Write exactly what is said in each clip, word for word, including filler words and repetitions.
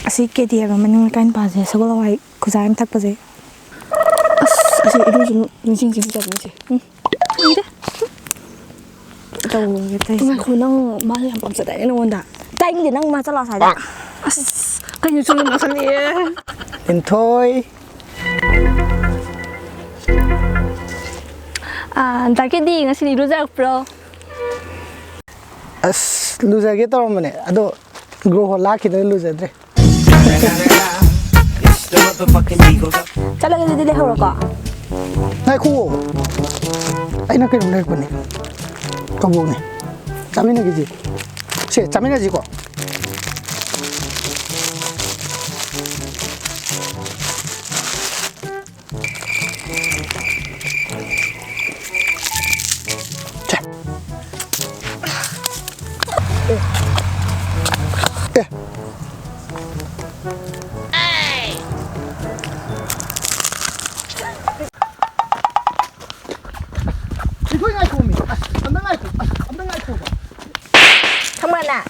ꯑꯁꯤ ꯀꯦ D M ꯃꯅꯤꯡ ꯂꯩꯀꯥꯏ ꯅꯨꯄꯥꯁꯦ ꯁꯒꯣꯜ ꯍꯋꯥꯏ ꯈꯨꯖꯥꯏ ꯑꯃ ꯊꯛꯄꯁꯦ꯫ ꯑꯁ, ꯑꯁꯤ ꯏꯔꯨꯁꯨ ꯅꯤꯡꯁꯤꯡ ꯅꯤꯡꯁꯤꯡ ꯆꯠꯂꯤꯁꯦ꯫ ꯎꯝ꯫ ꯈꯪꯗꯦ꯫ ꯇꯧꯒꯦ ꯇꯧꯔꯤꯁꯦ꯫ ꯉꯥꯏꯈꯣ, ꯅꯪ ꯃꯥꯁꯦ ꯌꯥꯝ ꯄꯥꯝꯖꯗꯥꯏꯅꯦ ꯅꯉꯣꯟꯗ? ꯇꯥꯏꯅꯤꯡꯗꯦ, ꯅꯪ ꯃꯥ ꯆꯠꯂꯣ ꯑꯁ꯭ꯋꯥꯏꯗ꯫ ꯑꯁ, ꯀꯩꯅꯣ ꯆꯨꯝꯅ ꯉꯥꯡꯁꯜꯂꯛꯑꯦ꯫ ꯂꯤꯟꯊꯣꯏ꯫ ꯑꯥ, ꯗꯥ ꯀꯦꯗꯤ, ꯉꯁꯤꯗꯤ ꯏꯔꯨꯖꯔꯛꯄ꯭ꯔꯣ? ꯑꯁ, ꯂꯨꯖꯒꯦ ꯇꯧꯔꯝꯕꯅꯦ, ꯑꯗꯣ ꯒ꯭ꯔꯣꯍꯣꯟ ꯂꯥꯛꯈꯤꯗꯅ ꯂꯨꯖꯗ꯭ꯔꯦ꯫ ꯆꯠꯂꯒꯦ, ꯑꯗꯨꯗꯤ ꯂꯩꯍꯧꯔꯣꯀꯣ꯫ ꯉꯥꯏꯈꯨꯑꯣ꯫ ꯑꯩꯅ ꯀꯩꯅꯣꯝ ꯂꯩꯔꯛꯄꯅꯦ꯫ ꯀꯕꯣꯛꯅꯦ꯫ ꯆꯥꯃꯤꯟꯅꯈꯤꯁꯤ꯫ ꯁꯦ, ꯆꯥꯃꯤꯟꯅꯁꯤꯀꯣ꯫ ꯁꯦ꯫ ꯑꯦ꯫ ꯂꯤꯟꯊꯣꯏ ꯉꯥꯏꯈꯣꯃꯤ꯫ ꯑꯁ, ꯑꯝꯇ ꯉꯥꯏꯈꯣ꯫ ꯑꯁ, ꯑꯝꯇ ꯉꯥꯏꯈꯣꯕ꯫ ꯈꯪꯕ꯭ꯔꯥ ꯅꯪ?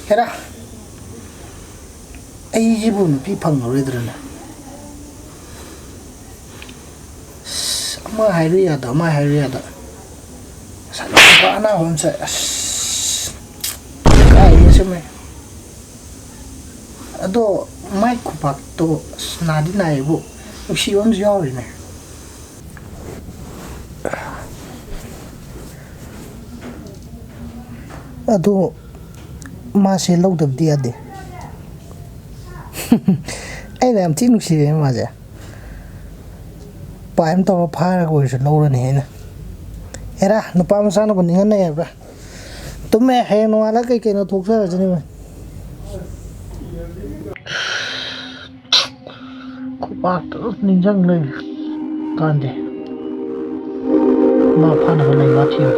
ꯍꯦꯔꯥ, ꯑꯩꯁꯤꯕꯨ ꯅꯨꯄꯤ ꯐꯪꯉꯔꯣꯏꯗ꯭ꯔꯅꯦ? ꯑꯁ, ꯑꯃ ꯍꯥꯏꯔꯨ ꯌꯥꯗ, ꯑꯃ ꯍꯥꯏꯔꯨ ꯌꯥꯗ꯫ ꯉꯁꯥꯏ ꯅꯨꯄꯥ ꯑꯅꯥꯕ ꯑꯃ ꯆꯠ-, ꯑꯁ, ꯀꯥꯏ ꯑꯁꯦꯡꯕꯩ꯫ ꯑꯗꯣ ꯃꯥꯏ ꯈꯨꯄꯥꯛꯇꯣ ꯑꯁ ꯅꯥꯗꯤ ꯅꯥꯏꯌꯦꯕꯨ, ꯅꯨꯡꯁꯤꯕ ꯑꯃꯁꯨ ꯌꯥꯎꯔꯤꯅꯦ꯫ ꯑꯗꯣ ꯃꯥꯁꯦ ꯂꯧꯗꯕꯗꯤ ꯌꯥꯗꯦ꯫ ꯑꯩꯅ ꯌꯥꯝ ꯊꯤ ꯅꯨꯡꯁꯤꯔꯦ ꯃꯥꯁꯦ꯫ ꯄꯥꯏ ꯑꯃ ꯇꯧꯔ ꯐꯥꯔꯒ ꯑꯣꯏꯔꯁꯨ ꯂꯧꯔꯅꯤ ꯑꯩꯅ꯫ ꯍꯦꯔꯥ, ꯅꯨꯄꯥ ꯃꯆꯥꯅꯕꯨ ꯅꯤꯡꯍꯟꯅꯩ ꯍꯥꯏꯕ꯭ꯔꯥ? ꯇꯨꯝꯃꯦ, ꯍꯌꯦꯡ ꯅꯣꯡꯉꯥꯜꯂꯒ ꯀꯩ ꯀꯩꯅꯣ ꯊꯣꯛꯆꯔꯁꯅꯤ ꯃꯣꯏ꯫ ꯈꯨꯄꯥꯛꯇ ꯑꯗꯨꯝ ꯅꯤꯡꯁꯤꯡ ꯂꯩ ꯀꯥꯟꯗꯦ꯫ ꯃꯥ ꯐꯥꯅꯕ ꯂꯩ ꯋꯥꯊꯤꯕ꯫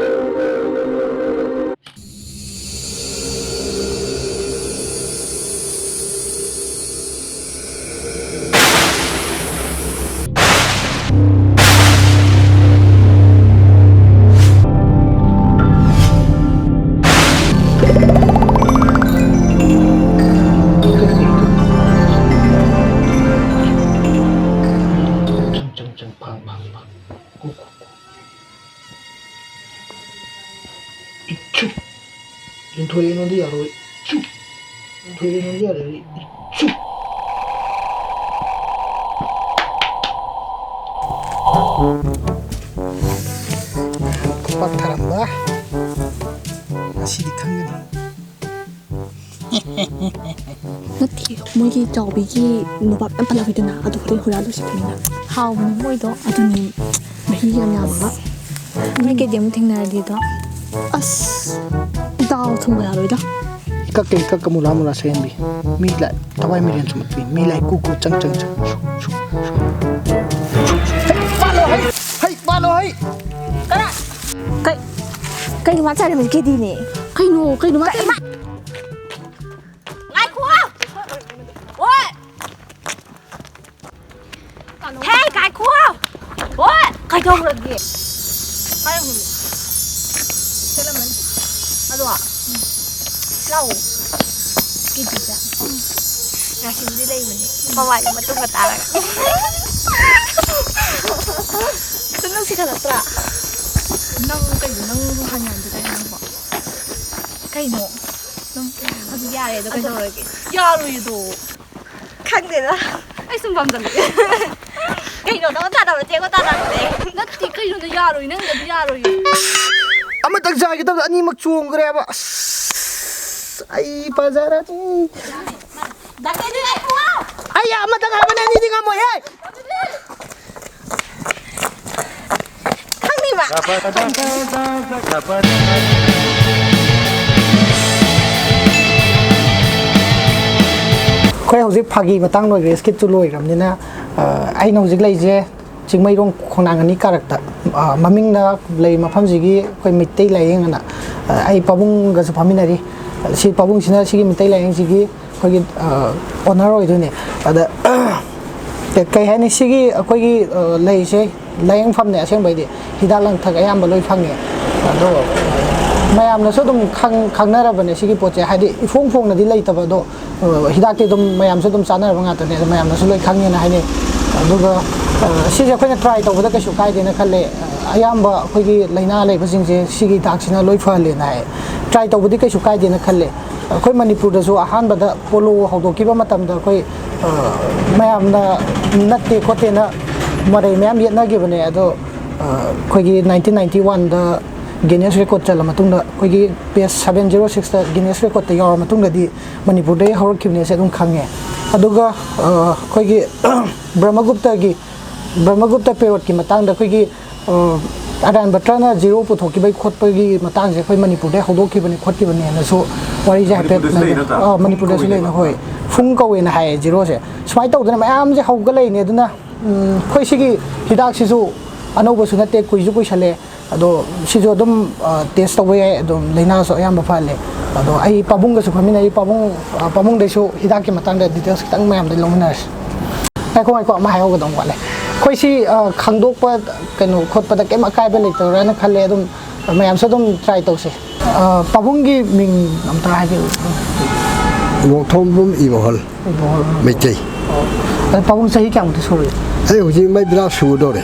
ꯌꯨꯝꯊꯣꯏꯔꯦꯟꯅꯣꯗꯤ ꯌꯥꯔꯣꯏ꯫ ꯁꯨ! ꯌꯨꯝꯊꯣꯏꯔꯦꯟꯅꯣꯗꯤ ꯌꯥꯔꯣꯏ꯫ ꯁꯨ! ꯄꯥꯛꯊꯔꯝꯕ꯫ ꯉꯁꯤꯗꯤ ꯈꯪꯒꯅꯤ꯫ ꯅꯠꯇꯦ, ꯃꯣꯏꯒꯤ ꯆꯥꯎꯕꯤꯒꯤ ꯅꯨꯄꯥ ꯌꯥꯝ ꯄꯜꯂꯛꯈꯤꯗꯅ, ꯑꯗꯨ ꯈꯛꯇꯪ ꯍꯨꯔꯥꯜꯂꯨꯁꯤ ꯈꯪꯉꯤꯅ꯫ ꯍꯥꯎꯕꯅꯦ ꯃꯣꯏꯗꯣ꯫ ꯑꯗꯨꯅꯤ, ꯃꯍꯤ ꯌꯥꯝ ꯌꯥꯝꯃꯒ꯫ ꯃꯤ ꯀꯩꯗꯤ ꯑꯃꯨꯛ ꯊꯦꯡꯅꯔꯗꯤꯗꯣ꯫ ꯑꯁ, ꯗꯥꯎ ꯊꯨꯝꯒ ꯌꯥꯔꯣꯏꯗ꯫ ꯏꯀꯛꯀ ꯏꯀꯛꯀ ꯃꯨꯂꯥ ꯃꯨꯂꯥ ꯁꯦꯝꯕꯤ꯫ ꯃꯤ ꯂꯥꯏ ꯊꯋꯥꯏ ꯃꯤꯔꯦꯟ ꯆꯨꯝꯃꯛꯄꯤ꯫ ꯃꯤ ꯂꯥꯏ ꯀꯨ ꯀꯨ ꯆꯪ ꯆꯪ ꯆꯪ꯫ ꯁꯨ, ꯁꯨ, ꯁꯨ꯫ ꯍꯩ, ꯄꯥꯜꯂꯣ, ꯍꯩ! ꯍꯩ, ꯄꯥꯜꯂꯣ, ꯍꯩ! ꯀꯅꯥ? ꯀꯩ, ꯀꯩꯅꯣ ꯃꯥ ꯆꯥꯔꯝꯃꯤꯁꯦ? ꯀꯦꯗꯤꯅꯦ꯫ ꯀꯩꯅꯣ, ꯀꯩꯅꯣ ꯃꯥ ꯆꯥꯔꯝꯃꯤꯁꯦ? ꯉꯥꯏꯈꯣ! ꯍꯣꯏ! ꯍꯦ, ꯉꯥꯏꯈꯣ! ꯍꯣꯏ! ꯀꯩꯗꯧꯔꯒꯦ? ꯀꯥꯏ ꯌꯧꯈ꯭ꯔꯒꯦ? ꯆꯠꯂꯝꯃꯅꯤ꯫ ꯑꯗꯣ? ꯂꯥꯛꯑꯣ꯫ ꯀꯦꯖꯤꯗ꯫ ꯉꯥꯁꯤꯕꯨꯗꯤ ꯂꯩꯕꯅꯦ꯫ ꯃꯃꯥꯏꯗ ꯃꯇꯨꯝꯒ ꯇꯥꯔꯒ꯫ ꯁꯨꯝ ꯅꯨꯡꯁꯤꯈꯠꯂꯛꯇ꯭ꯔꯥ? ꯅꯪ ꯀꯩꯅꯣ? ꯅꯪ ꯍꯥꯟꯅ ꯌꯥꯔꯝꯗꯦꯗꯥꯏ ꯅꯪꯕꯣ? ꯀꯩꯅꯣ? ꯅꯪ ꯍꯧꯖꯤꯛ ꯌꯥꯔꯦ ꯑꯗꯣ ꯀꯩꯗꯧꯔꯒꯦ? ꯌꯥꯔꯣꯏꯌꯦ ꯑꯗꯣ꯫ ꯈꯪꯗꯦꯗ꯫ ꯑꯩ ꯁꯨꯝ ꯄꯥꯝꯖꯜꯂꯛꯑꯦ꯫ ꯀꯩꯅꯣ ꯅꯪ ꯇꯥꯟꯅꯕ ꯊꯦꯡꯕ ꯇꯥꯟꯅꯕꯅꯦ꯫ ꯅꯠꯇꯦ ꯀꯩꯅꯣꯗ ꯌꯥꯔꯣꯏ ꯅꯪꯗꯗꯤ ꯌꯥꯔꯣꯏꯌꯦ꯫ ꯑꯃꯇꯪ ꯆꯥꯒꯦ ꯇꯧꯕꯗ ꯑꯅꯤꯃꯛ ꯆꯣꯡꯈ꯭ꯔꯦꯕ꯫ ꯑꯁ, ꯑꯩ ꯐꯖꯔꯅꯤ꯫ ꯗꯥ ꯀꯦꯗꯤ ꯉꯥꯏꯈꯣ꯫ ꯑꯩ ꯑꯃꯇꯪ ꯍꯥꯏꯕꯅꯦ, ꯑꯅꯤꯗꯤ ꯉꯝꯃꯣꯏꯍꯦ꯫ ꯈꯪꯅꯤꯕ꯫ ꯑꯩꯈꯣꯏ ꯍꯧꯖꯤꯛ ꯐꯥꯒꯤ ꯃꯇꯥꯡ ꯂꯣꯏꯈ꯭ꯔꯦ, skit ꯇꯨ ꯂꯣꯏꯈ꯭ꯔꯕꯅꯤꯅ, ꯑ, ꯑꯩꯅ ꯍꯧꯖꯤꯛ ꯂꯩꯔꯤꯁꯦ ꯆꯤꯡꯃꯩꯔꯣꯡ ꯈꯣꯡꯅꯥꯡ ꯑꯅꯤ ꯀꯥꯔꯛꯇ, ꯑ, ꯃꯃꯤꯡꯅ ꯂꯩ ꯃꯐꯝꯁꯤꯒꯤ ꯑꯩꯈꯣꯏ ꯃꯩꯇꯩ ꯂꯥꯏꯌꯦꯡ ꯑꯅ, ꯑ, ꯑꯩ ꯄꯥꯕꯨꯡꯒꯁꯨ ꯐꯝꯃꯤꯟꯅꯔꯤ꯫ ꯁꯤ ꯄꯥꯕꯨꯡꯁꯤꯅ ꯁꯤꯒꯤ ꯃꯩꯇꯩ ꯂꯥꯏꯌꯦꯡꯁꯤꯒꯤ ꯑꯩꯈꯣꯏꯒꯤ, ꯑ, owner ꯑꯣꯏꯗꯣꯏꯅꯦ꯫ ꯑꯗ, ꯀ-, ꯀꯩ ꯍꯥꯏꯅꯤ, ꯁꯤꯒꯤ ꯑꯩꯈꯣꯏꯒꯤ, ꯑ, ꯂꯩꯁꯦ ꯂꯥꯏꯌꯦꯡꯐꯝꯅꯦ ꯑꯁꯦꯡꯕꯩꯗꯤ꯫ ꯍꯤꯗꯥꯛ ꯂꯥꯡꯊꯛ ꯑꯌꯥꯝꯕ ꯂꯣꯏ ꯐꯪꯉꯦ꯫ ꯑꯗꯣ ꯃꯌꯥꯝꯅꯁꯨ ꯑꯗꯨꯝ ꯈꯪ-, ꯈꯪꯅꯔꯕꯅꯦ ꯁꯤꯒꯤ ꯄꯣꯠꯁꯦ, ꯍꯥꯏꯗꯤ ꯏꯐꯣꯡ ꯐꯣꯡꯅꯗꯤ ꯂꯩꯇꯕ꯫ ꯑꯗꯣ, ꯑ, ꯍꯤꯗꯥꯛꯇꯤ ꯑꯗꯨꯝ ꯃꯌꯥꯝꯁꯨ ꯑꯗꯨꯝ ꯆꯥꯅꯔꯕ ꯉꯥꯛꯇꯅꯦ, ꯑꯗꯣ ꯃꯌꯥꯝꯅꯁꯨ ꯂꯣꯏ ꯈꯪꯉꯦꯅ ꯍꯥꯏꯅꯩ꯫ ꯑꯗꯨꯒ ꯑ, ꯁꯤꯁꯦ ꯑꯩꯈꯣꯏꯅ ꯇ꯭ꯔꯥꯏ ꯇꯧꯕꯗ ꯀꯩꯁꯨ ꯀꯥꯏꯗꯦꯅ ꯈꯜꯂꯦ꯫ ꯑꯌꯥꯝꯕ ꯑꯩꯈꯣꯏꯒꯤ ꯂꯥꯏꯅꯥ ꯂꯩꯕꯁꯤꯡꯁꯦ ꯁꯤꯒꯤ ꯍꯤꯗꯥꯛꯁꯤꯅ ꯂꯣꯏ ꯐꯍꯜꯂꯦꯅ ꯍꯥꯏ꯫ ꯇ꯭ꯔꯥꯏ ꯇꯧꯕꯗꯤ ꯀꯩꯁꯨ ꯀꯥꯏꯗꯦꯅ ꯈꯜꯂꯦ꯫ ꯑꯩꯈꯣꯏ ꯃꯅꯤꯄꯨꯔꯗꯁꯨ ꯑꯍꯥꯟꯕꯗ ꯄꯣꯂꯣ ꯍꯧꯗꯣꯛꯈꯤꯕ ꯃꯇꯝꯗ ꯑꯩꯈꯣꯏ ꯑ, ꯃꯌꯥꯝꯅ ꯅꯠꯇꯦ ꯈꯣꯠꯇꯦꯅ ꯃꯔꯩ ꯃꯌꯥꯝ ꯌꯦꯠꯅꯈꯤꯕꯅꯦ꯫ ꯑꯗꯣ ꯑ, ꯑꯩꯈꯣꯏꯒꯤ ꯅꯥꯏꯟꯇꯤꯟ ꯅꯥꯏꯟꯇꯤ ꯋꯥꯟꯗ ꯒꯤꯅꯦꯁ ꯔꯦꯀꯣꯔꯠ ꯆꯜꯂ ꯃꯇꯨꯡꯗ, ꯑꯩꯈꯣꯏꯒꯤ ꯄꯦꯖ ꯁꯕꯦꯟ ꯖꯤꯔꯣ ꯁꯤꯛꯁꯇ ꯒꯤꯅꯦꯁ ꯔꯦꯀꯣꯔꯠꯇ ꯌꯥꯎꯔ ꯃꯇꯨꯡꯗꯗꯤ ꯃꯅꯤꯄꯨꯔꯗꯒꯤ ꯍꯧꯔꯛꯈꯤꯕꯅꯦꯁꯦ ꯑꯗꯨꯝ ꯈꯪꯉꯦ꯫ ꯑꯗꯨꯒ ꯑ, ꯑꯩꯈꯣꯏꯒꯤ ꯕ꯭ꯔꯍꯃꯒꯨꯞꯇꯒꯤ ꯕ꯭ꯔꯍꯃꯒꯨꯞꯇ ꯄꯦꯔꯣꯠꯀꯤ ꯃꯇꯥꯡꯗ ꯑꯩꯈꯣꯏꯒꯤ ꯑ, ꯑꯔꯌꯥꯟ ꯕꯇ꯭ꯔꯅ ꯖꯤꯔꯣ ꯄꯨꯊꯣꯛꯈꯤꯕꯒꯤ ꯈꯣꯠꯄꯒꯤ ꯃꯇꯥꯡꯁꯦ ꯑꯩꯈꯣꯏ ꯃꯅꯤꯄꯨꯔꯗꯩ ꯍꯧꯗꯣꯛꯈꯤꯕꯅꯤ ꯈꯣꯠꯈꯤꯕꯅꯦꯅꯁꯨ ꯋꯥꯔꯤꯁꯦ ꯍꯥꯏꯐꯦꯠ ꯃꯅꯤꯄꯨꯔꯗꯁꯨ ꯂꯩ ꯅꯠꯇ꯭ꯔꯥ? ꯐꯨꯡ ꯀꯧꯋꯦꯅ ꯍꯥꯏꯌꯦ ꯖꯤꯔꯣꯁꯦ꯫ ꯁꯨꯃꯥꯏꯅ ꯇꯧꯗꯅ ꯃꯌꯥꯝꯁꯦ ꯍꯧꯒꯠꯂꯛꯏꯅꯦ꯫ ꯑꯗꯨꯅ ꯎꯝ, ꯑꯩꯈꯣꯏ ꯁꯤꯒꯤ ꯍꯤꯗꯥꯛꯁꯤꯁꯨ ꯑꯅꯧꯕꯁꯨ ꯅꯠꯇꯦ, ꯀꯨꯏꯁꯨ ꯀꯨꯏꯁꯜꯂꯦ꯫ ꯑꯗꯣ ꯁꯤꯁꯨ ꯑꯗꯨꯝ ꯇꯦꯁ ꯇꯧꯕ ꯌꯥꯏ, ꯑꯗꯨꯝ ꯂꯥꯏꯅꯥꯁꯨ ꯑꯌꯥꯝꯕ ꯐꯍꯜꯂꯦ꯫ ꯑꯗꯣ ꯑꯩ ꯄꯥꯕꯨꯡꯒꯁꯨ ꯐꯝꯃꯤꯟꯅꯩ, ꯄꯥꯕꯨꯡ ꯑ, ꯄꯥꯕꯨꯡꯗꯩꯁꯨ ꯍꯤꯗꯥꯛꯀꯤ ꯃꯇꯥꯡꯗ ꯗꯤꯇꯦꯜꯁ ꯈꯤꯇꯪ ꯃꯌꯥꯝꯗꯒꯤ ꯂꯧꯃꯤꯟꯅꯔꯁꯤ꯫ ꯉꯥꯏꯈꯣ ꯉꯥꯏꯈꯣ, ꯑꯃ ꯍꯥꯏꯍꯧꯒꯗꯧꯕ ꯋꯥꯠꯂꯦ꯫ ꯑꯩꯈꯣꯏ ꯁꯤ ꯑ, ꯈꯪꯗꯣꯛꯄ ꯀꯩꯅꯣ ꯈꯣꯠꯄꯗ ꯀꯩꯝ ꯑꯀꯥꯏꯕ ꯂꯩꯇꯕ꯭ꯔꯥꯅ ꯈꯜꯂꯦ꯫ ꯑꯗꯨꯝ ꯃꯌꯥꯝꯁꯨ ꯑꯗꯨꯝ ꯇ꯭ꯔꯥꯏ ꯇꯧꯁꯦ꯫ ꯑ, ꯄꯥꯕꯨꯡꯒꯤ ꯃꯤꯡ ꯑꯝꯇ ꯍꯥꯏꯕꯤꯌꯨ꯫ ꯏꯕꯣꯛꯊꯣꯡꯕꯝ ꯏꯕꯣꯍꯜ꯫ ꯏꯕꯣꯍꯜ꯫ ꯃꯩꯇꯩ꯫ ꯑꯣ꯫ ꯑꯗꯣ ꯄꯥꯕꯨꯡ ꯆꯍꯤ ꯀꯌꯥꯃꯨꯛꯇꯤ ꯁꯨꯔꯒꯦ? ꯑꯩ ꯍꯧꯖꯤꯛ ꯃꯩ ꯕ꯭ꯔꯥ ꯁꯨꯒꯗꯧꯔꯦ꯫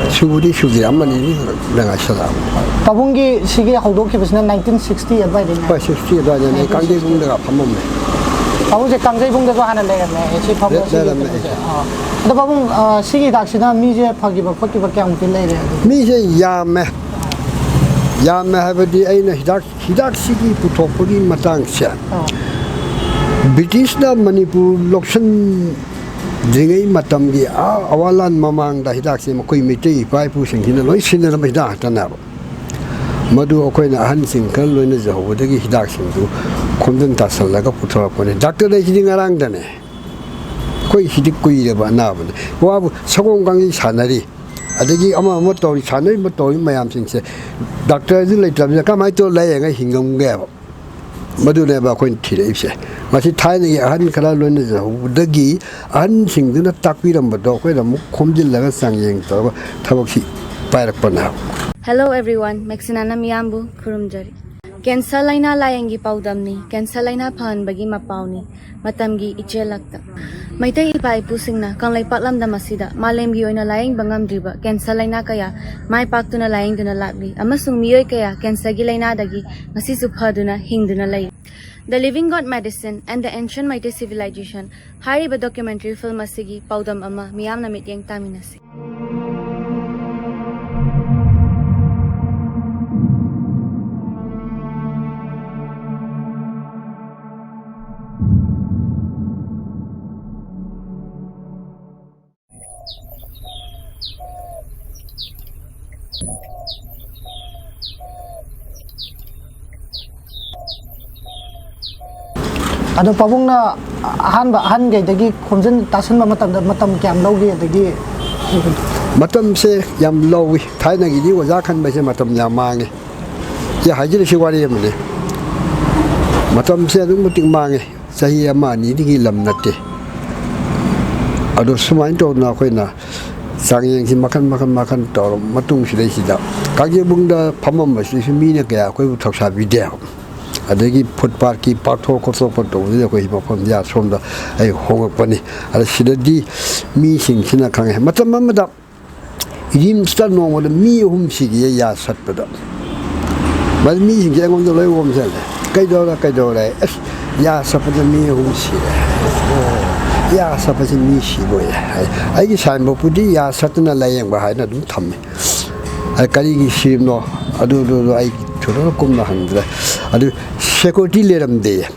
ꯁꯨꯕꯗꯤ ꯁꯨꯗ꯭ꯔꯤ, ꯑꯃꯅꯤ ꯉꯥꯏꯁꯜꯂꯛꯑꯕꯅꯤ꯫ ꯄꯥꯕꯨꯡꯒꯤ ꯁꯤꯒꯤ ꯍꯧꯗꯣꯛꯈꯤꯕꯁꯤꯅ ꯅꯥꯏꯟꯇꯤꯟ ꯁꯤꯛꯁꯇꯤ ꯑꯗꯨꯋꯥꯏꯗꯩꯅꯦ꯫ ꯍꯣꯏ, ꯁꯤꯛꯁꯇꯤ ꯑꯗꯨꯋꯥꯏꯗꯅꯦ꯫ ꯀꯥꯡꯖꯩꯕꯨꯡꯗꯒ ꯐꯝꯃꯝꯃꯦ꯫ ꯄꯥꯕꯨꯡꯁꯦ ꯀꯥꯡꯖꯩꯕꯨꯡꯗꯁꯨ ꯍꯥꯟꯅ ꯂꯩꯔꯝꯃꯦ, ꯁꯤ ꯐꯝꯕ ꯁꯤꯒꯤ ꯂꯩꯔꯝꯃꯦ ꯀꯩꯅꯣꯁꯦ꯫ ꯑꯩꯁꯦ꯫ ꯑꯥ꯫ ꯑꯗꯣ ꯄꯥꯕꯨꯡ, ꯑꯥ, ꯁꯤꯒꯤ ꯍꯤꯗꯥꯛꯁꯤꯅ ꯃꯤꯁꯦ ꯐꯈꯤꯕ ꯈꯣꯠꯈꯤꯕ ꯀꯌꯥꯃꯨꯛꯇꯤ ꯂꯩꯔꯦ ꯑꯗꯨꯝ? ꯃꯤꯁꯦ ꯌꯥꯝꯃꯦ꯫ ꯌꯥꯝꯃꯦ ꯍꯥꯏꯕꯗꯤ ꯑꯩꯅ ꯍꯤꯗꯥꯛ, ꯍꯤꯗꯥꯛꯁꯤꯒꯤ ꯄꯨꯊꯣꯛꯄꯒꯤ ꯃꯇꯥꯡꯁꯦ, ꯑꯥ꯫ ꯕ꯭ꯔꯤꯇꯤꯁꯅ ꯃꯅꯤꯄꯨꯔ ꯂꯧꯁꯤꯟꯗ꯭ꯔꯤꯉꯩ ꯃꯇꯝꯒꯤ ꯑꯥ ꯑꯋꯥꯂꯥꯟ ꯃꯃꯥꯡꯗ ꯍꯤꯗꯥꯛꯁꯦ ꯃꯈꯣꯏ ꯃꯩꯇꯩ ꯏꯄꯥ ꯏꯄꯨꯁꯤꯡꯁꯤꯅ ꯂꯣꯏ ꯁꯤꯖꯤꯟꯅꯔꯝꯕ ꯍꯤꯗꯥꯛ ꯉꯥꯛꯇꯅꯦꯕ꯫ ꯃꯗꯨ ꯑꯩꯈꯣꯏꯅ ꯑꯍꯟꯁꯤꯡ ꯈꯔ ꯂꯣꯏꯅꯖꯍꯧꯕꯗꯒꯤ ꯍꯤꯗꯥꯛꯁꯤꯡꯗꯨ ꯈꯣꯝꯖꯤꯟ ꯇꯥꯁꯜꯂꯒ ꯄꯨꯊꯣꯔꯛꯄꯅꯤ꯫ ꯗꯥꯛꯇꯔ ꯂꯩꯁꯤꯗꯤ ꯉꯔꯥꯡꯗꯅꯦ꯫ ꯑꯩꯈꯣꯏ ꯁꯤꯗꯤ ꯀꯨꯏꯔꯕ ꯑꯅꯥꯕꯅꯤ꯫ ꯋꯥꯕꯨ ꯁꯒꯣꯜ ꯀꯥꯡꯖꯩ ꯁꯥꯟꯅꯔꯤ, ꯑꯗꯒꯤ ꯑꯃ ꯑꯃ ꯇꯧꯔꯤ, ꯁꯥꯟꯅꯔꯤꯕ ꯇꯧꯔꯤꯕ ꯃꯌꯥꯝꯁꯤꯡꯁꯦ ꯗꯥꯛꯇꯔꯁꯨ ꯂꯩꯇ꯭ꯔꯕꯅꯤꯅ ꯀꯃꯥꯏꯅ ꯇꯧꯔ ꯂꯥꯌꯦꯡꯉ ꯍꯤꯡꯉꯝꯒꯦꯕ? ꯃꯗꯨꯅꯦꯕ ꯑꯩꯈꯣꯏꯅ ꯊꯤꯔꯛꯏꯁꯦ꯫ ꯃꯁꯤ ꯊꯥꯏꯅꯒꯤ ꯑꯍꯟ ꯈꯔ ꯂꯣꯏꯅꯖꯍꯧꯕꯗꯒꯤ ꯑꯍꯟꯁꯤꯡꯗꯨꯅ ꯇꯥꯛꯄꯤꯔꯝꯕꯗꯣ ꯑꯩꯈꯣꯏꯅ ꯑꯃꯨꯛ ꯈꯣꯝꯖꯤꯜꯂꯒ ꯆꯥꯡꯌꯦꯡ ꯇꯧꯔꯒ ꯊꯕꯛꯁꯤ ꯄꯥꯏꯔꯛꯄꯅꯦꯕ꯫ Hello everyone, ꯃꯦꯛꯁꯤꯅꯥꯅ ꯃꯤꯌꯥꯝꯕꯨ ꯈꯨꯔꯨꯝꯖꯔꯤ꯫ ꯀꯦꯟꯁꯔ ꯂꯥꯏꯅꯥ ꯂꯥꯌꯦꯡꯒꯤ ꯄꯥꯎꯗꯝꯅꯤ, ꯀꯦꯟꯁꯔ ꯂꯥꯏꯅꯥ ꯐꯍꯟꯕꯒꯤ ꯃꯄꯥꯎꯅꯤ꯫ ꯃꯇꯝꯒꯤ ꯏꯆꯦꯜꯂꯛꯇ꯫ ꯃꯩꯇꯩ ꯏꯄꯥ ꯏꯄꯨꯁꯤꯡꯅ ꯀꯪꯂꯩꯄꯥꯛ ꯂꯝꯗꯝ ꯑꯁꯤꯗ ꯃꯥꯂꯦꯝꯒꯤ ꯑꯣꯏꯅ ꯂꯥꯌꯦꯡꯕ ꯉꯝꯗ꯭ꯔꯤꯕ ꯀꯦꯟꯁꯔ ꯂꯥꯏꯅꯥ ꯀꯌꯥ ꯃꯥꯏ ꯄꯥꯛꯇꯨꯅ ꯂꯥꯌꯦꯡꯗꯨꯅ ꯂꯥꯛꯂꯤ, ꯑꯃꯁꯨꯡ ꯃꯤꯑꯣꯏ ꯀꯌꯥ ꯀꯦꯟꯁꯔꯒꯤ ꯂꯥꯏꯅꯥꯗꯒꯤ ꯉꯁꯤꯁꯨ ꯐꯗꯨꯅ ꯍꯤꯡꯗꯨꯅ ꯂꯩ꯫ The Living God Medicine and the Ancient Meitei Civilization ꯍꯥꯏꯔꯤꯕ documentary film ꯑꯁꯤꯒꯤ ꯄꯥꯎꯗꯝ ꯑꯃ ꯃꯤꯌꯥꯝꯅ ꯃꯤꯠꯌꯦꯡ ꯇꯥꯃꯤꯟꯅꯁꯤ꯫ ꯑꯗꯣ ꯄꯥꯕꯨꯡꯅ ꯑꯍꯥꯟꯕ ꯑꯍꯟꯈꯩꯗꯒꯤ ꯈꯣꯝꯖꯤꯟ ꯇꯥꯁꯟꯕ ꯃꯇꯝꯗ ꯃꯇꯝ ꯀꯌꯥꯝ ꯂꯧꯒꯦ? ꯑꯗꯒꯤ ꯃꯇꯝꯁꯦ ꯌꯥꯝ ꯂꯧꯏ꯫ ꯊꯥꯏꯅꯒꯤꯗꯤ ꯑꯣꯖꯥ ꯈꯟꯕꯁꯦ ꯃꯇꯝ ꯌꯥꯝ ꯃꯥꯡꯉꯦ꯫ ꯁꯤ ꯍꯥꯏꯖꯔꯤꯁꯤ ꯋꯥꯔꯤ ꯑꯃꯅꯤ꯫ ꯃꯇꯝꯁꯦ ꯑꯗꯨꯛꯀꯤ ꯃꯇꯤꯛ ꯃꯥꯡꯉꯦ꯫ ꯆꯍꯤ ꯑꯃ ꯑꯅꯤꯗꯒꯤ ꯂꯝ ꯅꯠꯇꯦ꯫ ꯑꯗꯣ ꯁꯨꯃꯥꯏꯅ ꯇꯧꯗꯅ ꯑꯩꯈꯣꯏꯅ ꯆꯥꯡꯌꯦꯡꯁꯤ ꯃꯈꯟ ꯃꯈꯟ ꯃꯈꯟ ꯇꯧꯔꯕ ꯃꯇꯨꯡꯁꯤꯗꯩꯁꯤꯗ ꯀꯥꯡꯖꯩꯕꯨꯡꯗ ꯐꯝꯃꯝꯕꯁꯤꯁꯨ ꯃꯤꯅ ꯀꯌꯥ ꯑꯩꯈꯣꯏꯕꯨ ꯊꯧꯁꯥꯕꯤꯗꯦ꯫ ꯑꯗꯒꯤ ꯐꯨꯠ ꯄꯥꯠꯀꯤ ꯄꯥꯛꯊꯣꯛ ꯈꯣꯠꯇꯣꯛꯄ ꯇꯧꯕꯁꯤꯗ ꯑꯩꯈꯣꯏ ꯃꯐꯝꯁꯦ ꯑꯁꯣꯝꯗ ꯑꯩ ꯍꯣꯡꯉꯛꯄꯅꯤ꯫ ꯑꯗ ꯁꯤꯗꯗꯤ ꯃꯤꯁꯤꯡꯁꯤꯅ ꯈꯪꯉꯦ꯫ ꯃꯇꯝ ꯑꯃꯗ ꯔꯤꯝꯁꯇ ꯅꯣꯡꯃꯗ ꯃꯤ ꯑꯍꯨꯝ ꯁꯤꯈꯤꯌꯦ ꯌꯥ ꯁꯠꯄꯗ꯫ ꯃꯗꯨ ꯃꯤꯁꯤꯡꯁꯦ ꯑꯩꯉꯣꯟꯗ ꯂꯣꯏ ꯑꯣꯝꯁꯤꯜꯂꯦ꯫ "ꯀꯩꯗꯧꯔꯦ, ꯀꯩꯗꯧꯔꯦ?" "ꯑꯁ, ꯌꯥ ꯁꯠꯄꯗ ꯃꯤ ꯑꯍꯨꯝ ꯁꯤꯔꯦ꯫ ꯑꯣ, ꯌꯥ ꯁꯠꯄꯁꯦ ꯃꯤ ꯁꯤꯕ ꯑꯣꯏꯔꯦ" ꯍꯥꯏ꯫ ꯑꯩꯒꯤ ꯁꯥꯏꯟꯕꯣꯔꯗꯄꯨꯗꯤ "ꯌꯥ ꯁꯠꯇꯨꯅ ꯂꯥꯏꯌꯦꯡꯕ" ꯍꯥꯏꯅ ꯑꯗꯨꯝ ꯊꯝꯃꯤ꯫ ꯑꯗ ꯀꯔꯤꯒꯤ ꯁꯤꯔꯤꯕꯅꯣ? ꯑꯗꯨ, ꯑꯗꯨ, ꯑꯗꯨ ꯑꯩ ꯊꯣꯏꯗꯣꯛꯅ ꯀꯨꯞꯅ ꯍꯪꯗ꯭ꯔꯦ꯫ ꯑꯗꯨ ꯁꯦꯀ꯭ꯌꯨꯔꯤꯇꯤ ꯂꯩꯔꯝꯗꯦ꯫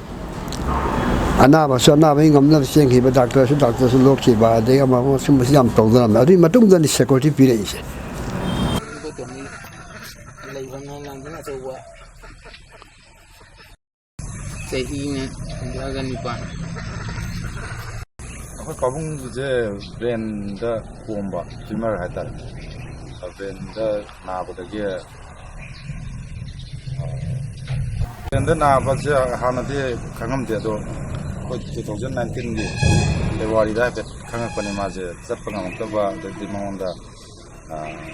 ꯑꯅꯥꯕꯁꯨ ꯑꯅꯥꯕꯒꯤ ꯉꯝꯅꯕ ꯆꯦꯟꯈꯤꯕ, ꯗꯥꯛꯇꯔꯁꯨ ꯗꯥꯛꯇꯔꯁꯨ ꯂꯣꯠꯈꯤꯕ, ꯑꯗꯒꯤ ꯑꯃ ꯑꯃ ꯁꯨꯝꯕꯁꯤ ꯌꯥꯝ ꯇꯧꯅꯔꯝꯃꯦ꯫ ꯑꯗꯨꯒꯤ ꯃꯇꯨꯡꯗꯅꯤ ꯁꯦꯀ꯭ꯌꯨꯔꯤꯇꯤ ꯄꯤꯔꯛꯏꯁꯦ꯫ ꯂꯩꯕ ꯉꯥ ꯂꯥꯡꯕꯅ ꯑꯆꯧꯕ ꯆꯍꯤꯅꯦ ꯍꯨꯝꯗ꯭ꯔꯥꯒ ꯅꯤꯄꯥꯟ꯫ ꯑꯩꯈꯣꯏ ꯄꯥꯕꯨꯡꯁꯦ ꯕ꯭ꯔꯦꯟꯗ ꯄꯣꯝꯕ ꯇ꯭ꯌꯨꯃꯔ ꯍꯥꯏꯇꯥꯔꯦ꯫ ꯕ꯭ꯔꯦꯟꯗ ꯅꯥꯕꯗꯒꯤ, ꯕ꯭ꯔꯦꯟꯗ ꯅꯥꯕꯁꯦ ꯍꯥꯟꯅꯗꯤ ꯈꯪꯉꯝꯗꯦ, ꯑꯗꯣ ꯑꯩꯈꯣꯏ two thousand nineteenꯒꯤ Februaryꯗ ꯍꯥꯏꯐꯦꯠ ꯈꯪꯉꯛꯄꯅꯦ꯫ ꯃꯥꯁꯦ ꯆꯠꯄ ꯉꯝꯃꯛꯇꯕ, ꯑꯗꯩꯗꯤ ꯃꯉꯣꯟꯗ